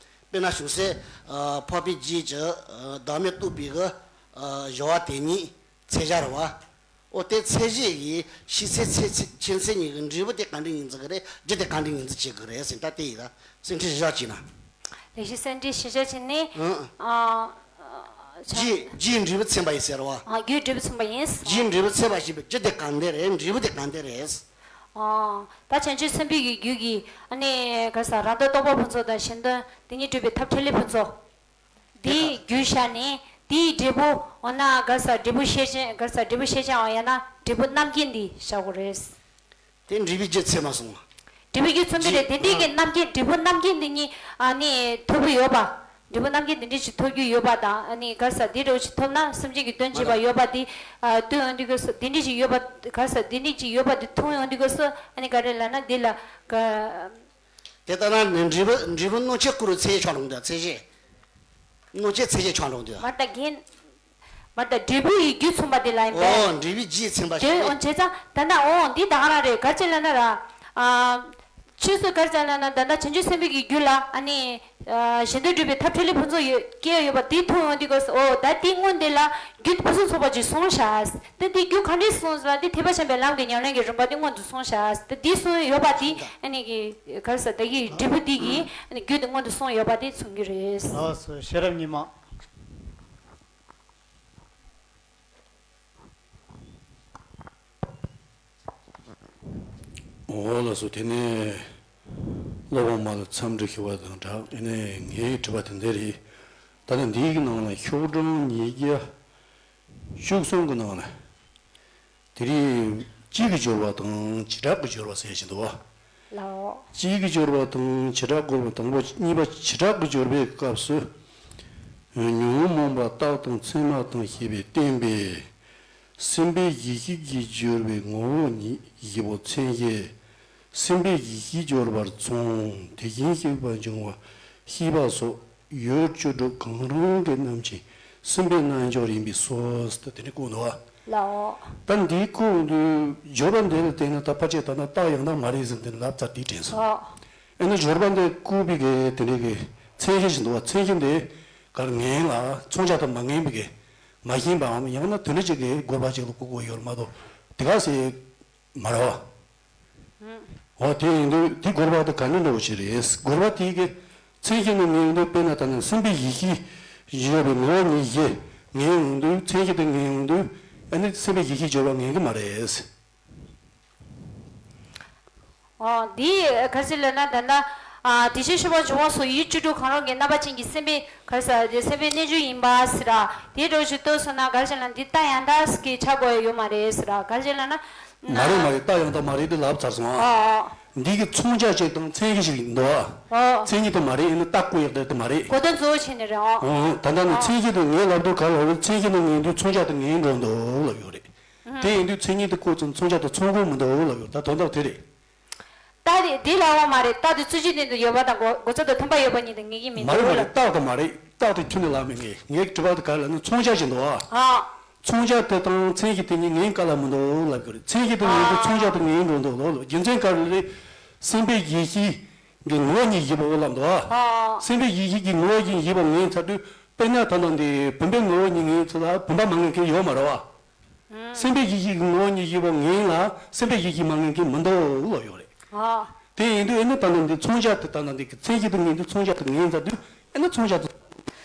དཔེར་ན་བྱང་སེམས། ཨ། འཕགས་པའི་རྒྱུད་ཀྱི། ཨ། བདག་མེད་རྟོགས་པའི་གི། ཨ། སྦྱོར་བ་དེ་ཉིད་ཚད་གཞི་རེད་བ། ཨོ་དེ་ཚད་གཞི་ཡི་ཤེས་ཚད་ཚད་ཚད་མཁྱེན་ཚད་གཉིས་ཀྱི་འབྲས་བུ་དེ་ག་འདྲ་ངོས་འཛིན་གྱི་རེད། རྒྱུ་དེ་ག་འདྲ་ངོས་འཛིན་བྱེད་དགོས་རེད་ཟེར། ད་དེ་ཡིན་ད། གསེར་ཕྲེང་གཞི་བཞག་བྱས་ན། ལེགས་ཤིག་གསེར་ཕྲེང་གཞི་བཞག་བྱས་ནས། ཨང་། ཨ། རྒྱུ། རྒྱུའི་འབྲས་བུ་མཚན་པ་ཡིན་ཟེར་བ། ཨ། རྒྱུའི་འབྲས་བུ་མཚན་པ་ཡིན། རྒྱུའི་འབྲས་བུ་མཚན་པ་ཞེས་པའི་རྒྱུ་དེ་གང་དེ་རེད། འབྲས་བུ་དེ་གང་དེ་རེད། ཨ། ད་བྱང་ཆུབ་སེམས་དཔའི་གི་རྒྱུད་ཀྱི་ཨ་ནི་ག་རེ་ཟེར། རང་དོན་རྟོགས་པ་ཕུན་ཚོགས་དང་གཞན་དོན་དེ་ཉིད་སྒྲུབ་པའི་ཐབས་འཕྲིན་ལས་ཕུན་ཚོགས། དེའི་རྒྱུ་བཞག་ནས་དེའི་འབྲས་བུ། འོ་ན་ག་རེ་ཟེར། འབྲས་བུ་ཤེས་བྱ། ག་རེ་ཟེར། འབྲས་བུ་ཤེས་བྱའམ་ཡང་ན་འབྲས་བུ་རྣམ་མཁྱེན་འདི་བཞག་དགོས་རེད། དེ་འབྲས་བུའི་རྒྱུ་མཚན་མ་སོང་ང་། འབྲས་བུའི་རྒྱུ་མཚན་པོ་རེད། དེ་འདི་གི་རྣམ་མཁྱེན། འབྲས་བུ་རྣམ་མཁྱེན་འདི་གཉིས་ཨ་ནི་མཐུན་པོ་ཡོད་པ། འབྲས་བུ་རྣམ་མཁྱེན་དེ་འདྲ་ཞིག་ཐོབ་རྒྱུ་ཡོད་པ་དང་། ཨ་ནི་ག་རེ་ཟེར་དེ་འདྲ་ཞིག་ཐོབ་ན་སེམས་ཅན་གྱི་དོན་བྱེད་པ་ཡོད་པ་དེ་ཨ་སྟོན་ཡོང་དུས་སྐབས་སུ་དེ་འདྲ་ཞིག་ཡོད་པ་ག་རེ་ཟེར་དེ་འདྲ་ཞིག་ཡོད་པ་དེ་མཐོང་ཡོང་དུས་སྐབས་སུ་ཨ་ནི་ག་རེ་ལབ་ན་འདི་ལ་ག་དེ་ལྟ་ན་ནི་འབྲས་བུ་འབྲས་བུ་སྣོད་ཆས་བསྐུར་བའི་ཚད་གཞི་ཆགས་འགྲོ་གི་འདུག་ཚད་གཞི། སྣོད་ཆས་ཚད་གཞི་ཆགས་འགྲོ་གི་འདུག་མ་ད་རྒན། མ་ད་འབྲས་བུ་ཡི་རྒྱུ་མཚུངས་པ་དེ་ལ་ཡིན་པས། ཨོ་འབྲས་བུའི་རྒྱུས་མཚན་པ་དེ་ཞིག་ཨོ་བྱས་ཙང་ད་ལྟ་ཨོ་འདི་ད་ག་རང་རེད། ག་རེ་ལབ་ན་ར། ཨ། ཆོས་སུ་ག་རེ་ལབ་ན་ད་ལྟ་བྱང་ཆུབ་སེམས་དཔའི་གི་རྒྱུད་ལ་ཨ་ནི། ཨ། གཞན་དོན་སྒྲུབ་པའི་ཐབས་འཕྲིན་ལས་ཕུན་ཚོགས་ཡོད་སྐྱེ་ཡོད་པ་དེ་མཐོང་ཡོང་དུས་སྐབས་སུ་ཨོ་ད་དེ་སྔོན་དེ་ལ་རྒྱུད་ཕུན་སུམ་ཚོགས་པ་ཅིག་གསུངས་ཤག་ད་དེ་རྒྱུ་ག་འདྲས་གསུངས་ཟེར་ན་དེ་ཐེག་པ་ཆེན་པོའི་ལམ་གྱི་ཉམས་ལེན་གྱི་རིམ་པ་དེ་སྔོན་དུ་གསུངས་ཤག་ད་དེ་གསུངས་ཡོད་པ་དེ་ཨ་ནི་གི་ག་རེ་ཟེར་ད་གི་འབྲས་བུ་དེ་གི་ཨ་ནི་རྒྱུད་དེ་སྔོན་དུ་གསུངས་ཡོད་པ་དེ་མཚོན་གྱི་རེད། ལགས་སོ། ཤེས་རབ་ཉི་མ། འོ་ལགས་སོ། དེ་ནས་སློབ་དཔོན་མ་ལ་འཚམས་འདྲི་ཞུ་བ་དང་སྦྲགས་ཨ་ནི་ངའི་དྲི་བ་དེ་འདི་རེད། ད་ནི་འདིའི་ནང་ལ་ཤོག་གྲངས་ཉིས་བརྒྱ་བཅུ་གསུམ་གྱི་ནང་ལ། དེ་རིང་སྤྱི་གི་སྦྱོར་བ་དང་བྱེ་བྲག་གི་སྦྱོར་བ་ཟེར་བཞིན་འདུག་བ། ལའོ། སྤྱི་གི་སྦྱོར་བ་དང་བྱེ་བྲག་གི་སྦྱོར་བ་དང་པོ་གཉིས་པ་བྱེ་བྲག་གི་སྦྱོར་བའི་སྐབས་སུ། ཉོན་མོངས་པ་རྟགས་དང་མཚན་མ་དང་ཞེས་པས་བསྟན་པས། སེམས་པའི་ཡེ་ཤེས་ཀྱི་སྦྱོར་བའི་ངོ་བོ་ཉིད་བཞི་པོ་མཚན་ཞེས། སེམས་པའི་ཡེ་ཤེས་སྦྱོར་བར་མཚུངས། དེ་བཞིན་གཤེགས་པ་འབྱུང་བ་ཤེས་པ་སོགས། ཡུལ་བཅུ་དྲུག་གང་རུང་གི་རྣམ་མཁྱེན་སེམས་དཔའི་རྣལ་འབྱོར་ཡིན་པའི་སོ། ད་དེ་ནི་བཀོད་འདུག་བ། ལའོ། ད་འདིའི་བཀོད་འདུག་སྦྱོར་བ་འདི་ལ་བརྟེན་ནས་ད་ཕལ་ཆེར་ད་ལྟ་རྟགས་ཡང་དག་མ་རེད་ཟེར་འདི་ལབ་ཚར་དེ་དྲན་སོང་། ཨོ། ཨེ་ན་སྦྱོར་བ་འདི་བཀོད་པའི་གི་དེ་འདྲའི་གི་མཚན་གཞི་ཞིག་འདུག་བ། མཚན་གཞི་འདི་གར་ངན་ལ་མཚོན་བྱ་དང་མ་ངན་པའི་གི་མ་ཞེན་པའམ་ཡང་ན་དེ་འདྲ་ཅིག་གི་དགོས་པ་ཅིག་ལ་བཀོད་དགོས་ཡོད་མ་གཏོགས་དེ་ག་ཟེ་མ་རེད་བ། འོ་དེ་ཡིན་དུས་དེ་དགོས་པ་དེ་ག་ནས་འགྲོ་བ་ཞིག་རེད། དགོས་པ་དེ་གི་མཚན་གཞི་ནི་ངན་འདུག་དཔེར་ན་ད་ནི་སེམས་པའི་ཡེ་ཤེས་ཡོད་པའི་ངོ་བོ་ཉིད་བཞི་ངན་ཡོང་དུས་མཚན་གཞི་དེ་ངན་ཡོང་དུས་ཨ་ནི་སེམས་པའི་ཡེ་ཤེས་སྦྱོར་བ་ངན་གི་མ་རེད། འོ་འདི་ག་རེ་ཟེར་ལབ་ན་ད་ལྟ་ཨ་དེ་བཞིན་གཤེགས་པ་འབྱུང་བ་སོགས་ཡུལ་བཅུ་དྲུག་གང་རུང་གི་རྣམ་པ་ཅན་གྱི་སེམས་པའི་ག་རེ་ཟེར་དེ་སེམས་པའི་རྣལ་འབྱོར་ཡིན་པ་ཟེར་ར་དེའི་འགྲོ་ཞིག་ལྟོས་སོང་ན་ག་རེ་ཟེར་ན་འདི་རྟགས་ཡང་དག་གི་ཆགས་དགོས་ཡོད་མ་རེད་ཟེར་ར་ག་རེ་ཟེར་ལབ་ན། མ་རེད་མ་རེད། རྟགས་ཡང་དག་མ་རེད་དེ་ལབ་ཚར་སོང་ཨ། ཨོ། འདི་གི་མཚོན་བྱ་ཅིག་དང་མཚན་གཞི་ཞིག་འདུག་ཨ། ཨོ། མཚན་ཉིད་དེ་མ་རེད་ཡིན་ན་རྟགས་བཀོད་ཡག་དེ་དེ་མ་རེད། གོ་དོན་གཙོ་བོ་བྱས་ནས་རེད་ཨོ། ཨོ། ད་ལྟ་ནི་ཨོ། མཚན་གཞི་དེ་ངས་ལབ་དུས་ག་ལབ་རེད། མཚན་གཞི་དེ་ངན་དུས་མཚོན་བྱ་དེ་ངན་འགྲོ་འདུག་ལབ་ཡོད་རེད། དེ་ཡིན་དུས་མཚན་ཉིད་དེ་བཀོད་ཙང་མཚོན་བྱ་དེ་མཚོན་དགོས་མི་འདུག་ལབ་ཡོད། ད་དོན་དག་དེ་རེད། རྟགས་དེ་འདི་ལ་འོང་མ་རེད། རྟགས་དེ་རྩོད་གཞི་སྟེང་དུ་ཡོད་པ་དང་གོ་གོ་ཚད་དང་མཐུན་པ་ཡོད་པ་ཉིད་དུ་ངེས་ཀྱི་མི་མ་རེད་འདུག་མ་ལ། རེད། རྟགས་དེ་མ་རེད། རྟགས་དེ་ཁྱོན་ནས་ལབ་མི་ངེས། ངའི་དྲི་བ་དེ་ག་རེ་ལབ་ན་མཚོན་བྱ་ཞིག་འདུག་ཨ། ཨ། མཚོན་བྱ་དེ་དང་མཚན་གཞི་དེ་གཉིས་ངེས་ག་ལ་མི་འདུག་ལབ་དགོས་རེད། མཚན་གཞི་དེ་ངེས་འདུག་ཨ། མཚོན་བྱ་དེ་ངེས་འགྲོ་འདུག་ལབ་ལབ། རྒྱུ་མཚན་ག་རེ་རེད། སེམས་པའི་ཡེ་ཤེས་ཀྱི་ངོ་བོ་ཉིད་བཞི་པོ་ལབ་འདུག་ཨ། ཨ། སེམས་པའི་ཡེ་ཤེས་ཀྱི་ངོ་བོ་ཉིད་བཞི་པོ་ངེས་ཚར་དུས་དཔེར་ན་ད་ལྟ་འདི་བུམ་པའི་ངོ་བོ་ཉིད་ངེས་ཚར་ལ་བུམ་པ་མ་ངེས་མཁན་ཡོད་མ་རེད་བ། སེམས་པའི་ཡེ་ཤེས་ཀྱི་ངོ་བོ་ཉིད་བཞི་པོ་ངེས་ལ་སེམས་པའི་ཡེ་ཤེས་མ་ངེས་མཁན་མི་འདུག་ལབ་ཡོད་རེད། ཨ། དེ་ཡིན་དུས་ཨེ་ནི་ད་ལྟ་འདི་མཚོན་བྱ་དེ་ད་ལྟ་འདི་གི་མཚན་གཞི་དེ་ངེས་དུས་མཚོན་བྱ་དེ་ངེས་ཚར་དུས་ཨེ་ནི་མཚོན་བྱ་དེ་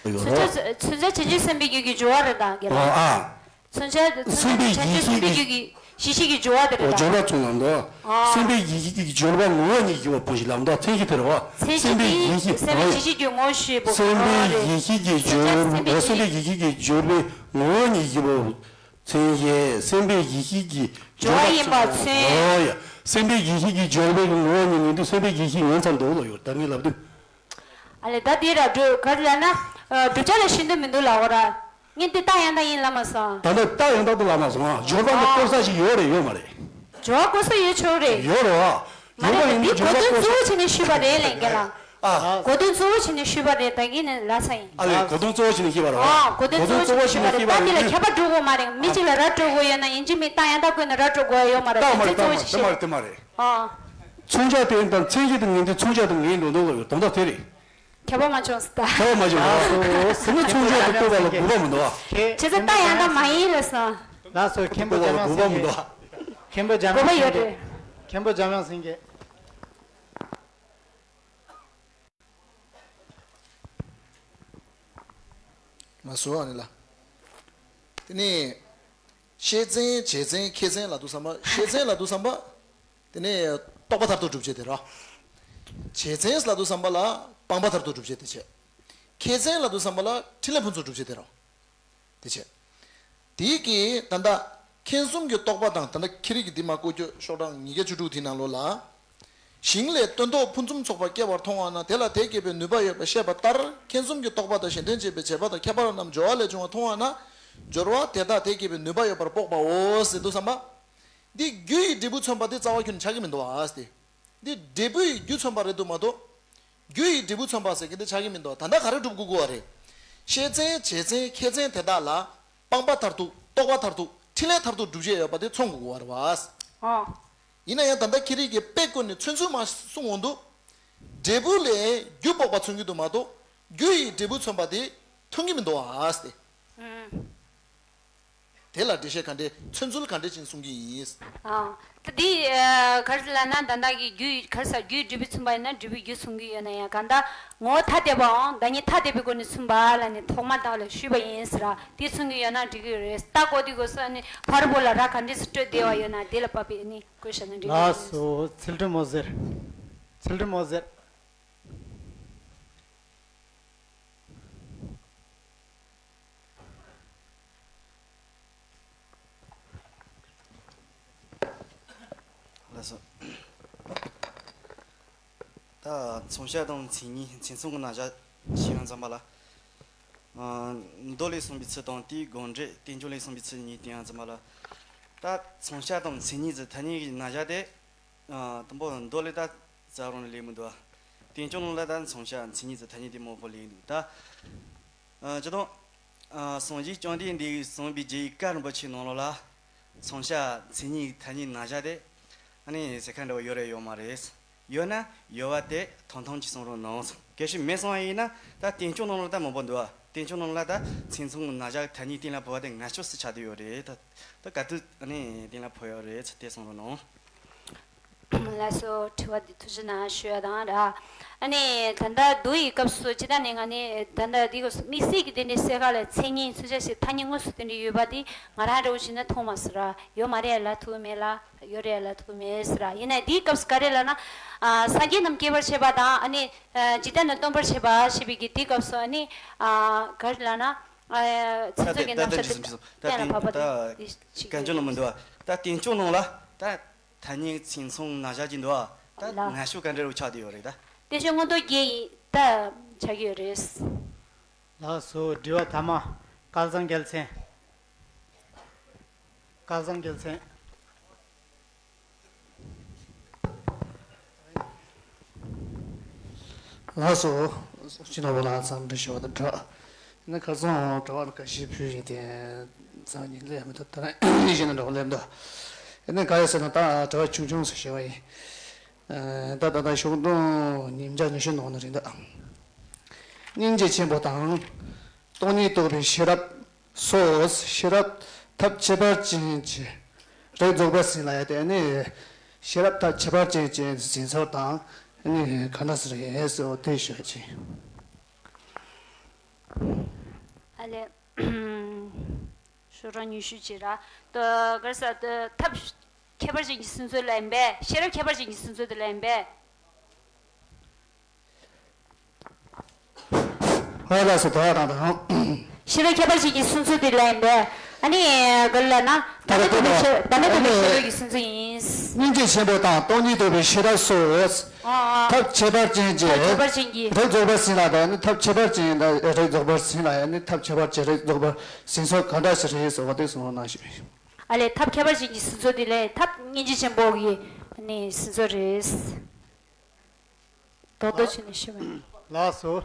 ཡོད་མཚོན་རེད། བྱ་མཚོན་བྱ་བྱང་ཆུབ་སེམས་དཔའི་རྒྱུད་ཀྱི་སྦྱོར་བ་རེད་ད་རྒན་ལགས། ཨ། མཚོན་བྱ་མཚོན་བྱ་སེམས་པའི་བྱང་ཆུབ་ཡེ་སེམས་དཔའི་ཤེས་རྒྱུད་ཀྱི་གཞི་ཤེས་ཀྱི་སྦྱོར་བ་དེ་རེད་ད། སྦྱོར་བ་མཚོན་ལམ་དུ། ཨ། སེམས་པའི་ཡེ་ཤེས་ཀྱི་སྦྱོར་བ་ངོ་བོ་ཉིད་བཞི་པོ་ཕུང་ཞིང་ལམ་དུ་མཚན་གཞི་དེ་རེད་བ། མཚན་གཞི་དེ་སེམས་པའི་ཡེ་ཤེས་སེམས་པའི་བྱང་ཆུབ་ཀྱི་ངོ་བོ་ཤེས་པོ་སེམས་པའི་ཡེ་ཤེས་ཀྱི་སྦྱོར་སེམས་པའི་ཡེ་ཤེས་སེམས་པའི་ཡེ་ཤེས་ཀྱི་སྦྱོར་བའི་ངོ་བོ་ཉིད་བཞི་པོ། མཚན་གཞི་སེམས་པའི་ཡེ་ཤེས་ཀྱི་སྦྱོར་བ་ཡིན་པ་མཚོན། འོ་ཡ། སེམས་པའི་ཡེ་ཤེས་ཀྱི་སྦྱོར་བའི་ངོ་བོ་ཉིད་ཡིན་དུས་སེམས་པའི་ཡེ་ཤེས་ངོ་མཚར་འདུག་ལབ་ཡོད་ད་ངས་ལབ་དུས། ཨ་ལས་ད་དེ་ར་འགྲོ་ག་རེ་ལབ་ན། བསྒྲུབ་བྱ་ལ་ཤེས་འདོད་མི་འདུག་ལབ་པ་ར། ངས་འདི་རྟགས་ཡང་དག་ཡིན་ལབ་མ་སོང་། ད་ལྟ་རྟགས་ཡང་དག་ཏུ་ལབ་མ་སོང་ཨ། སྦྱོར་བ་འདི་ཨ། བཀོད་ས་ཞིག་ཡོད་རེད་ཡོད་མ་རེད། སྦྱོར་བ་བཀོད་ས་ཡོད་ཆོག་རེད། ཡོད་རེད་བ། མ་རེད་ད་འདི་གོ་དོན་གཙོ་བོ་བྱས་ནས་ཞུས་པ་རེད་ལས་འགལ་ལ། ཨ། གོ་དོན་གཙོ་བོ་བྱས་ནས་ཞུས་པ་རེད་ད་གིན་ནས་ལབ་ས་ཡིན། ཨ་ལས་གོ་དོན་གཙོ་བོ་བྱས་ནས་ཞུས་པ་རེད་བ། ཨ་གོ་དོན་གཙོ་བོ་བྱས་ནས་ཞུས་པ་རེད་ད་འདི་ལ་ཁྱབ་པ་འགྲོ་དགོས་མ་རེད་མི་གཅིག་ལ་ར་སྤྲོད་དགོས་ཡོད་ན་ཡིན་གཅིག་མིན་རྟགས་ཡང་དག་བཀོད་ནས་ར་སྤྲོད་དགོས་ཡོད་མ་རེད་གོ་དོན་གཙོ་བོ་བྱས་ནས་ཞུས་པ་རེད། ཨ། མཚོན་བྱ་དེ་དང་མཚན་གཞི་དེ་ངེས་དུས་མཚོན་བྱ་དེ་ངེས་འགྲོ་འདུག་ལབ་ཡོད་དོན་དག་དེ་རེད། ཁྱབ་པ་མ་བྱུང་ཟེར་ད། ཁྱབ་པ་མ་བྱུང་ལགས་སོ། དེ་ནི་མཚོན་བྱ་དེ་བཀོད་པ་ལ་དགོས་པ་མི་འདུག་བ། ཁྱེད་བྱས་ཙང་རྟགས་ཡང་དག་མ་ཡིན་ལབ་སོང་། ལགས་སོ་མཁན་པོ་འཇམ་དབྱངས་སེང་གེ། མཁན་པོ་འཇམ་དགོས་པ་དབྱངས་ཡོད་སེང་གེ། རེད། མཁན་པོ་འཇམ་དབྱངས་སེང་གེ། མ་སུ་ཨ་ནི་ལ། དེ་ནི། ཤེས་མཚན་བྱས་མཚན་ཁྱད་མཚན་ལ་དུ་བསམ་པ་ཤེས་མཚན་ལ་དུ་བསམ་པ། དེ་ནས་རྟོག་པ་མཐར་ཐུག་སྒྲུབ་བྱེད་དེ་རོ། བྱས་མཚན་ལ་དུ་བསམ་པ་ལ་སྤངས་པ་མཐར་ཐུག་སྒྲུབ་བྱེད་དེ་བྱས། ཁྱད་མཚན་ལ་དུ་བསམ་པ་ལ་ཕྲིན་ལས་ཕུན་ཚོགས་སྒྲུབ་བྱེད་དེ་རོ། དེ་བྱས། དེའི་གི་ད་ལྟ་མཁྱེན་གསུམ་གྱི་རྟོག་པ་དང་ད་ལྟ་ཁྱེད་རིག་གི་འདི་མ་བཀོད་རྒྱུ་ཤོག་གྲངས་ཉིས་བརྒྱ་བཅུ་དྲུག་དེའི་ནང་ལོགས་ལ། ཞིང་ལས་སྟོན་ཐོག་ཕུན་སུམ་ཚོགས་པ་སྐྱེ་བར་མཐོང་བ་ན། དེ་ལ་དེ་སྐྱེད་པའི་ནུས་པ་ཡོད་པར་ཤེས་པ་ལྟར། མཁྱེན་གསུམ་གྱི་རྟོག་པ་དང་གཞན་དོན་བྱེད་པའི་བྱེད་པ་དང་ཁྱད་པར་རྣམས་སྦྱོར་བ་ལས་བྱུང་བ་མཐོང་བ་ན། སྦྱོར་བ་དེ་དག་དེ་སྐྱེད་པའི་ནུས་པ་ཡོད་པར་དཔོག་པའོ་ཟེར་འདུག་བསམ་པ། འདི་རྒྱུ་ཡི་འབྲས་བུ་མཚོན་པ་དེ་རྩ་བ་ཁྱོན་ནས་ཆགས་ཀྱི་མི་འདུག་ཨ་སྟེ། འདི་འབྲས་བུ་ཡི་རྒྱུ་མཚོན་པ་རེད་འདུག་མ་གཏོགས། རྒྱུ་ཡི་འབྲས་བུ་མཚོན་པ་ཟེར་གྱི་འདི་ཆགས་ཀྱི་མི་འདུག་ད་ལྟ་ག་རེ་སྒྲུབ་དགོས་དགོས་པ་རེད། ཤེས་ཚན་བྱེད་ཚན་ཁྱད་ཚན་དེ་དག་ལ། སྤངས་པ་མཐར་ཐུག་རྟོགས་པ་མཐར་ཐུག་འཕྲིན་ལས་མཐར་ཐུག་སྒྲུབ་བྱེད་ཡོད་པ་དེ་མཚོན་དགོས་དགོས་པ་རེད་བ། ཨོ། ཡིན་ན་ཡང་ད་ལྟ་ཁྱེད་རིགས་ཀྱིས་དཔེ་བཀོད་ནས་མཚོན་ཚུལ་མ་གསུང་འོང་དུས། འབྲས་བུ་ལས་རྒྱུ་དཔོག་པ་མཚོན་གྱི་འདུག་མ་གཏོགས། རྒྱུ་ཡི་འབྲས་བུ་མཚོན་པ་དེ་མཐོང་གི་མི་འདུག་ཨ་སྟེ། ཨུམ། དེ་ལ་འགྲེལ་བཤད་ག་འདྲས། མཚོན་ཚུལ་ག་འདྲས་ཅིག་གསུང་གི་ཡིན། ཨ། ད་འདི་ཨ་ག་རེ་ལབ་ན། ད་ལྟ་གི་རྒྱུ་ག་རེ་ཟེར། རྒྱུའི་འབྲས་བུ་མཚོན་པ་ཡིན་ན་འབྲས་བུའི་རྒྱུ་མཚོན་གྱི་ཡོད་ན་ཡང་། གང་ལྟར་ངོ་བོ་ཐ་དད་པའམ་བདག་ཉིད་ཐ་དད་པའི་སྒོ་ནས་མཚོན་པ་ལབ་ནས་ཐོག་མར་བདག་ལ་ཞུས་པ་ཡིན་ཟེར། དེ་མཚོན་གྱི་ཡོད་ན་འགྲིག་གི་རེད། ད་གོ་དེ་གོ་སོང་ནས་ཕ་རོལ་པོ་ལ་ར་ག་འདྲས་སུ་སྤྲོད་བདེ་བ་ཡོད་ན་དེ་ལ་དཔག་པའི་ནི་བཀོད་བཞག་ན་འགྲིག་གི་རེད། ལགས་སོ། ཚུལ་ཁྲིམས་མོ་ཟེར། ཚུལ་ཁྲིམས་མོ་ཟེར། ལགས་སོ། ད་མཚོན་བྱ་དང་མཚན་ཉིད། མཚན་མཚུངས་ཀྱི་རྣམ་གཞག་ཞུ་ཡང་ཙམ་པ་ལ། ཨ། མདོ་ལས་གསུངས་པའི་ཚུལ་དང་དེའི་དགོངས་འགྲེལ་བསྟན་བཅོས་ལས་གསུངས་པའི་ཚུལ་གཉིས་བསྟན་ཡང་ཙམ་པ་ལ། ད་མཚོན་བྱ་དང་མཚན་ཉིད་ཀྱི་ཐ་སྙད་ཀྱི་རྣམ་གཞག་དེ། ཨ། དང་པོ་མདོ་ལས་ད་རྩ་རང་ལས་མི་འདུག་བ། བསྟན་བཅོས་ནང་ལ་ད་མཚོན་བྱ་མཚན་ཉིད་ཀྱི་ཐ་སྙད་དེ་མང་པོ་ལས་འདུག་ད། ཨ། སྤྱིར་བཏང་། ཨ། སངས་རྒྱས་བཅོམ་ལྡན་འདས་ཀྱིས་གསུངས་པའི་རྒྱལ་བའི་བཀའ་རིན་པོ་ཆེའི་ནང་ལོགས་ལ། མཚོན་བྱ་མཚན་ཉིད་ཐ་སྙད་རྣམ་གཞག་དེ། ཨ་ནི་ཟེར་ཁ་འདྲ་བ་ཡོད་རེད་ཡོད་མ་རེད། ཡོད་ན་ཡོད་པ་དེ་ཐམས་ཅད་ཀྱིས་གསུང་རོགས་གནང་། གལ་སྲིད་མེད་གསུང་བ་ཡིན་ན། ད་བསྟན་བཅོས་ནང་ལ་ད་མང་པོ་འདུག་བ། བསྟན་བཅོས་ནང་ལ་ད་མཚན་མཚུངས་རྣམ་གཞག་ཐ་སྙད་གཏན་ལ་ཕབ་པ་དེ་ངན་སྤྱོད་སུ་ཆགས་བསྡད་ཡོད་རེད། ད་ད་ག་དུས་ཨ་ནི་གཏན་ལ་ཕབ་ཡོད་རེད་ཟེར་དེ་གསུང་རོགས་གནང་། ལགས་སོ། དྲི་བ་འདི་ཐུགས་རྗེ་གནང་ཞུ་ཡ་དང་ར། ཨ་ནི་ད་ལྟ་མདོ་ཡི་སྐབས་སུ་ཇི་ལྟར་ནས་ང་ནི་ད་ལྟ་འདི་ག་དམིགས་བསལ་གྱི་དེ་འདྲའི་གསལ་ཁ་ལ་མཚན་ཉིད་མཚོན་བྱ་ཞེས་ཐ་སྙད་དངོས་སུ་དེ་འདྲ་ཡོད་པ་དེ་ང་རང་འདྲ་བོ་ཞིག་ན་མཐོང་མ་སོང་ར། ཡོད་མ་རེད་ལབ་ཐུབ་མེད་ལ། ཡོད་རེད་ལབ་ཐུབ་མེད་ཟེར་ར། ཡིན་ནའི་འདིའི་སྐབས་སུ་ག་རེ་ལབ་ན། ཨ། སངས་རྒྱས་རྣམས་སྐྱེད་པར་བྱེད་པ་དང་། ཨ་ནི་ཨ་ཇི་ལྟར་ནས་སྟོན་པར་བྱེད་པ་ཞེས་པའི་གི་དེའི་སྐབས་སུ། ཨ་ནི་ཨ་ག་རེ་ལབ་ན། ཨ། ཚིག་མཛོད་ཀྱི་རྣམ་གཞག་དེ་གཏན་ལ་ཕབ་པ་དེ་ཞིག་གི་གན་ཅོ་ནང་མི་འདུག་བ། ད་བསྟན་བཅོས་ནང་ལ་ད་ཐ་སྙད་མཚན་མཚུངས་རྣམ་གཞག་ཅིག་འདུག་བ། ད་ལ། ངན་སྤྱོད་ག་འདྲ་རུ་ཆགས་བསྡད་ཡོད་རེད་ད། བསྟན་བཅོས་མངོན་རྟོགས་རྒྱན་ཡིན་ད་ཆགས་ཀྱི་ཡོད་རེད། ལགས་སོ། དྲི་བ་ཐ་མ། སྐལ་བཟང་རྒྱལ་མཚན། སྐལ་བཟང་རྒྱལ་མཚན། ལགས་སོ། སྤྱི་ནོར་བུ་ལགས་འཚམས་འདྲི་ཞུ་བ་དང་སྦྲགས། ནི་ཁ་སང་དྲི་བ་འགའ་ཤས་ཕུལ་ཡིན་ཏེ། འཚམས་ཉིན་སླེབས་མི་འདུག་ད་རེས་གཞི་ནས་འགྲོ་སླེབས་འདུག་ཨ་ནི་ག་རེ་ཟེར་ན། ད་དྲི་བ་ཆུང་ཆུང་ཞིག་ཞུ་བ་ཡིན། ཨ། ད་ད་ལྟ་ཤོག་གྲངས་ཉིས་བརྒྱ་ཉི་ཤུ་ནང་ན་རེད་འདུག་སྙིང་རྗེ་ཆེན་པོ་དང་། སྟོང་ཉིད་རྟོགས་པའི་ཤེས་རབ་སོགས། ཤེས་རབ་ཐབས་ཁྱད་པར་ཅན་གྱི་རིགས་རྫོགས་པར་ཟིན་ལབ་ཡ་དེ་ནི། ཤེས་རབ་ཐབས་ཁྱད་པར་ཅན་གྱི་ཟིན་ཚུལ་དང་ནི་ག་འདྲ་ཟེར་ཡས་སོ་དེ་ཤོད་ཅིང་། ཨ་ལས། ཤོག་གྲངས་ཉི་ཤུ་ཅིག་ར། ད་ག་རེ་ཟེར། ད་ཐབས་ཁྱད་པར་ཅན་གྱི་ཟིན་ཚུལ་ལ་ཡིན་པས། ཤེས་རབ་ཁྱད་པར་ཅན་གྱི་ཟིན་ཚུལ་དེ་ལ་ཡིན་པས། ཨོ་ལགས་སོ། དོ་དང་དང་། ཤེས་རབ་ཁྱད་པར་ཅན་གྱི་ཟིན་ཚུལ་དེ་ལ་ཡིན་པས། ཨ་ནི་ག་རེ་ལབ་ན། བདག་མེད་རྟོགས་པའི་ཤེས། བདག་མེད་རྟོགས་པའི་ཤེས་རབ་ཀྱི་ཟིན་ཚུལ་ཡིན། སྙིང་རྗེ་ཆེན་པོ་དང་སྟོང་ཉིད་རྟོགས་པའི་ཤེས་རབ་སོགས། ཨ་ཨ། ཐབས་ཁྱད་པར་ཅན་གྱི་ཐབས་ཁྱད་པར་ཅན་གྱི་རིགས་རྫོགས་པར་ཟིན་ལ། ད་ནི་ཐབས་ཁྱད་པར་ཅན་དང་རིགས་རྫོགས་པར་ཟིན་ལ། ཡང་ནི་ཐབས་ཁྱད་པར་ཅན་རིགས་རྫོགས་པར་ཟིན་ཚུལ་ག་འདྲ་ཞིག་རེད་ཟེར་བ་དེ་གསུང་རོགས་གནང་ཞུ། ཨ་ལས། ཐབས་ཁྱད་པར་ཅན་གྱི་ཟིན་ཚུལ་དེ་ལས་ཐབས་སྙིང་རྗེ་ཆེན་པོ་གི་ནི་ཟིན་ཚུལ་རེད། རྡོག་རྡོག་བྱས་ནས་ཤེས་པ་ཡིན། ལགས་སོ།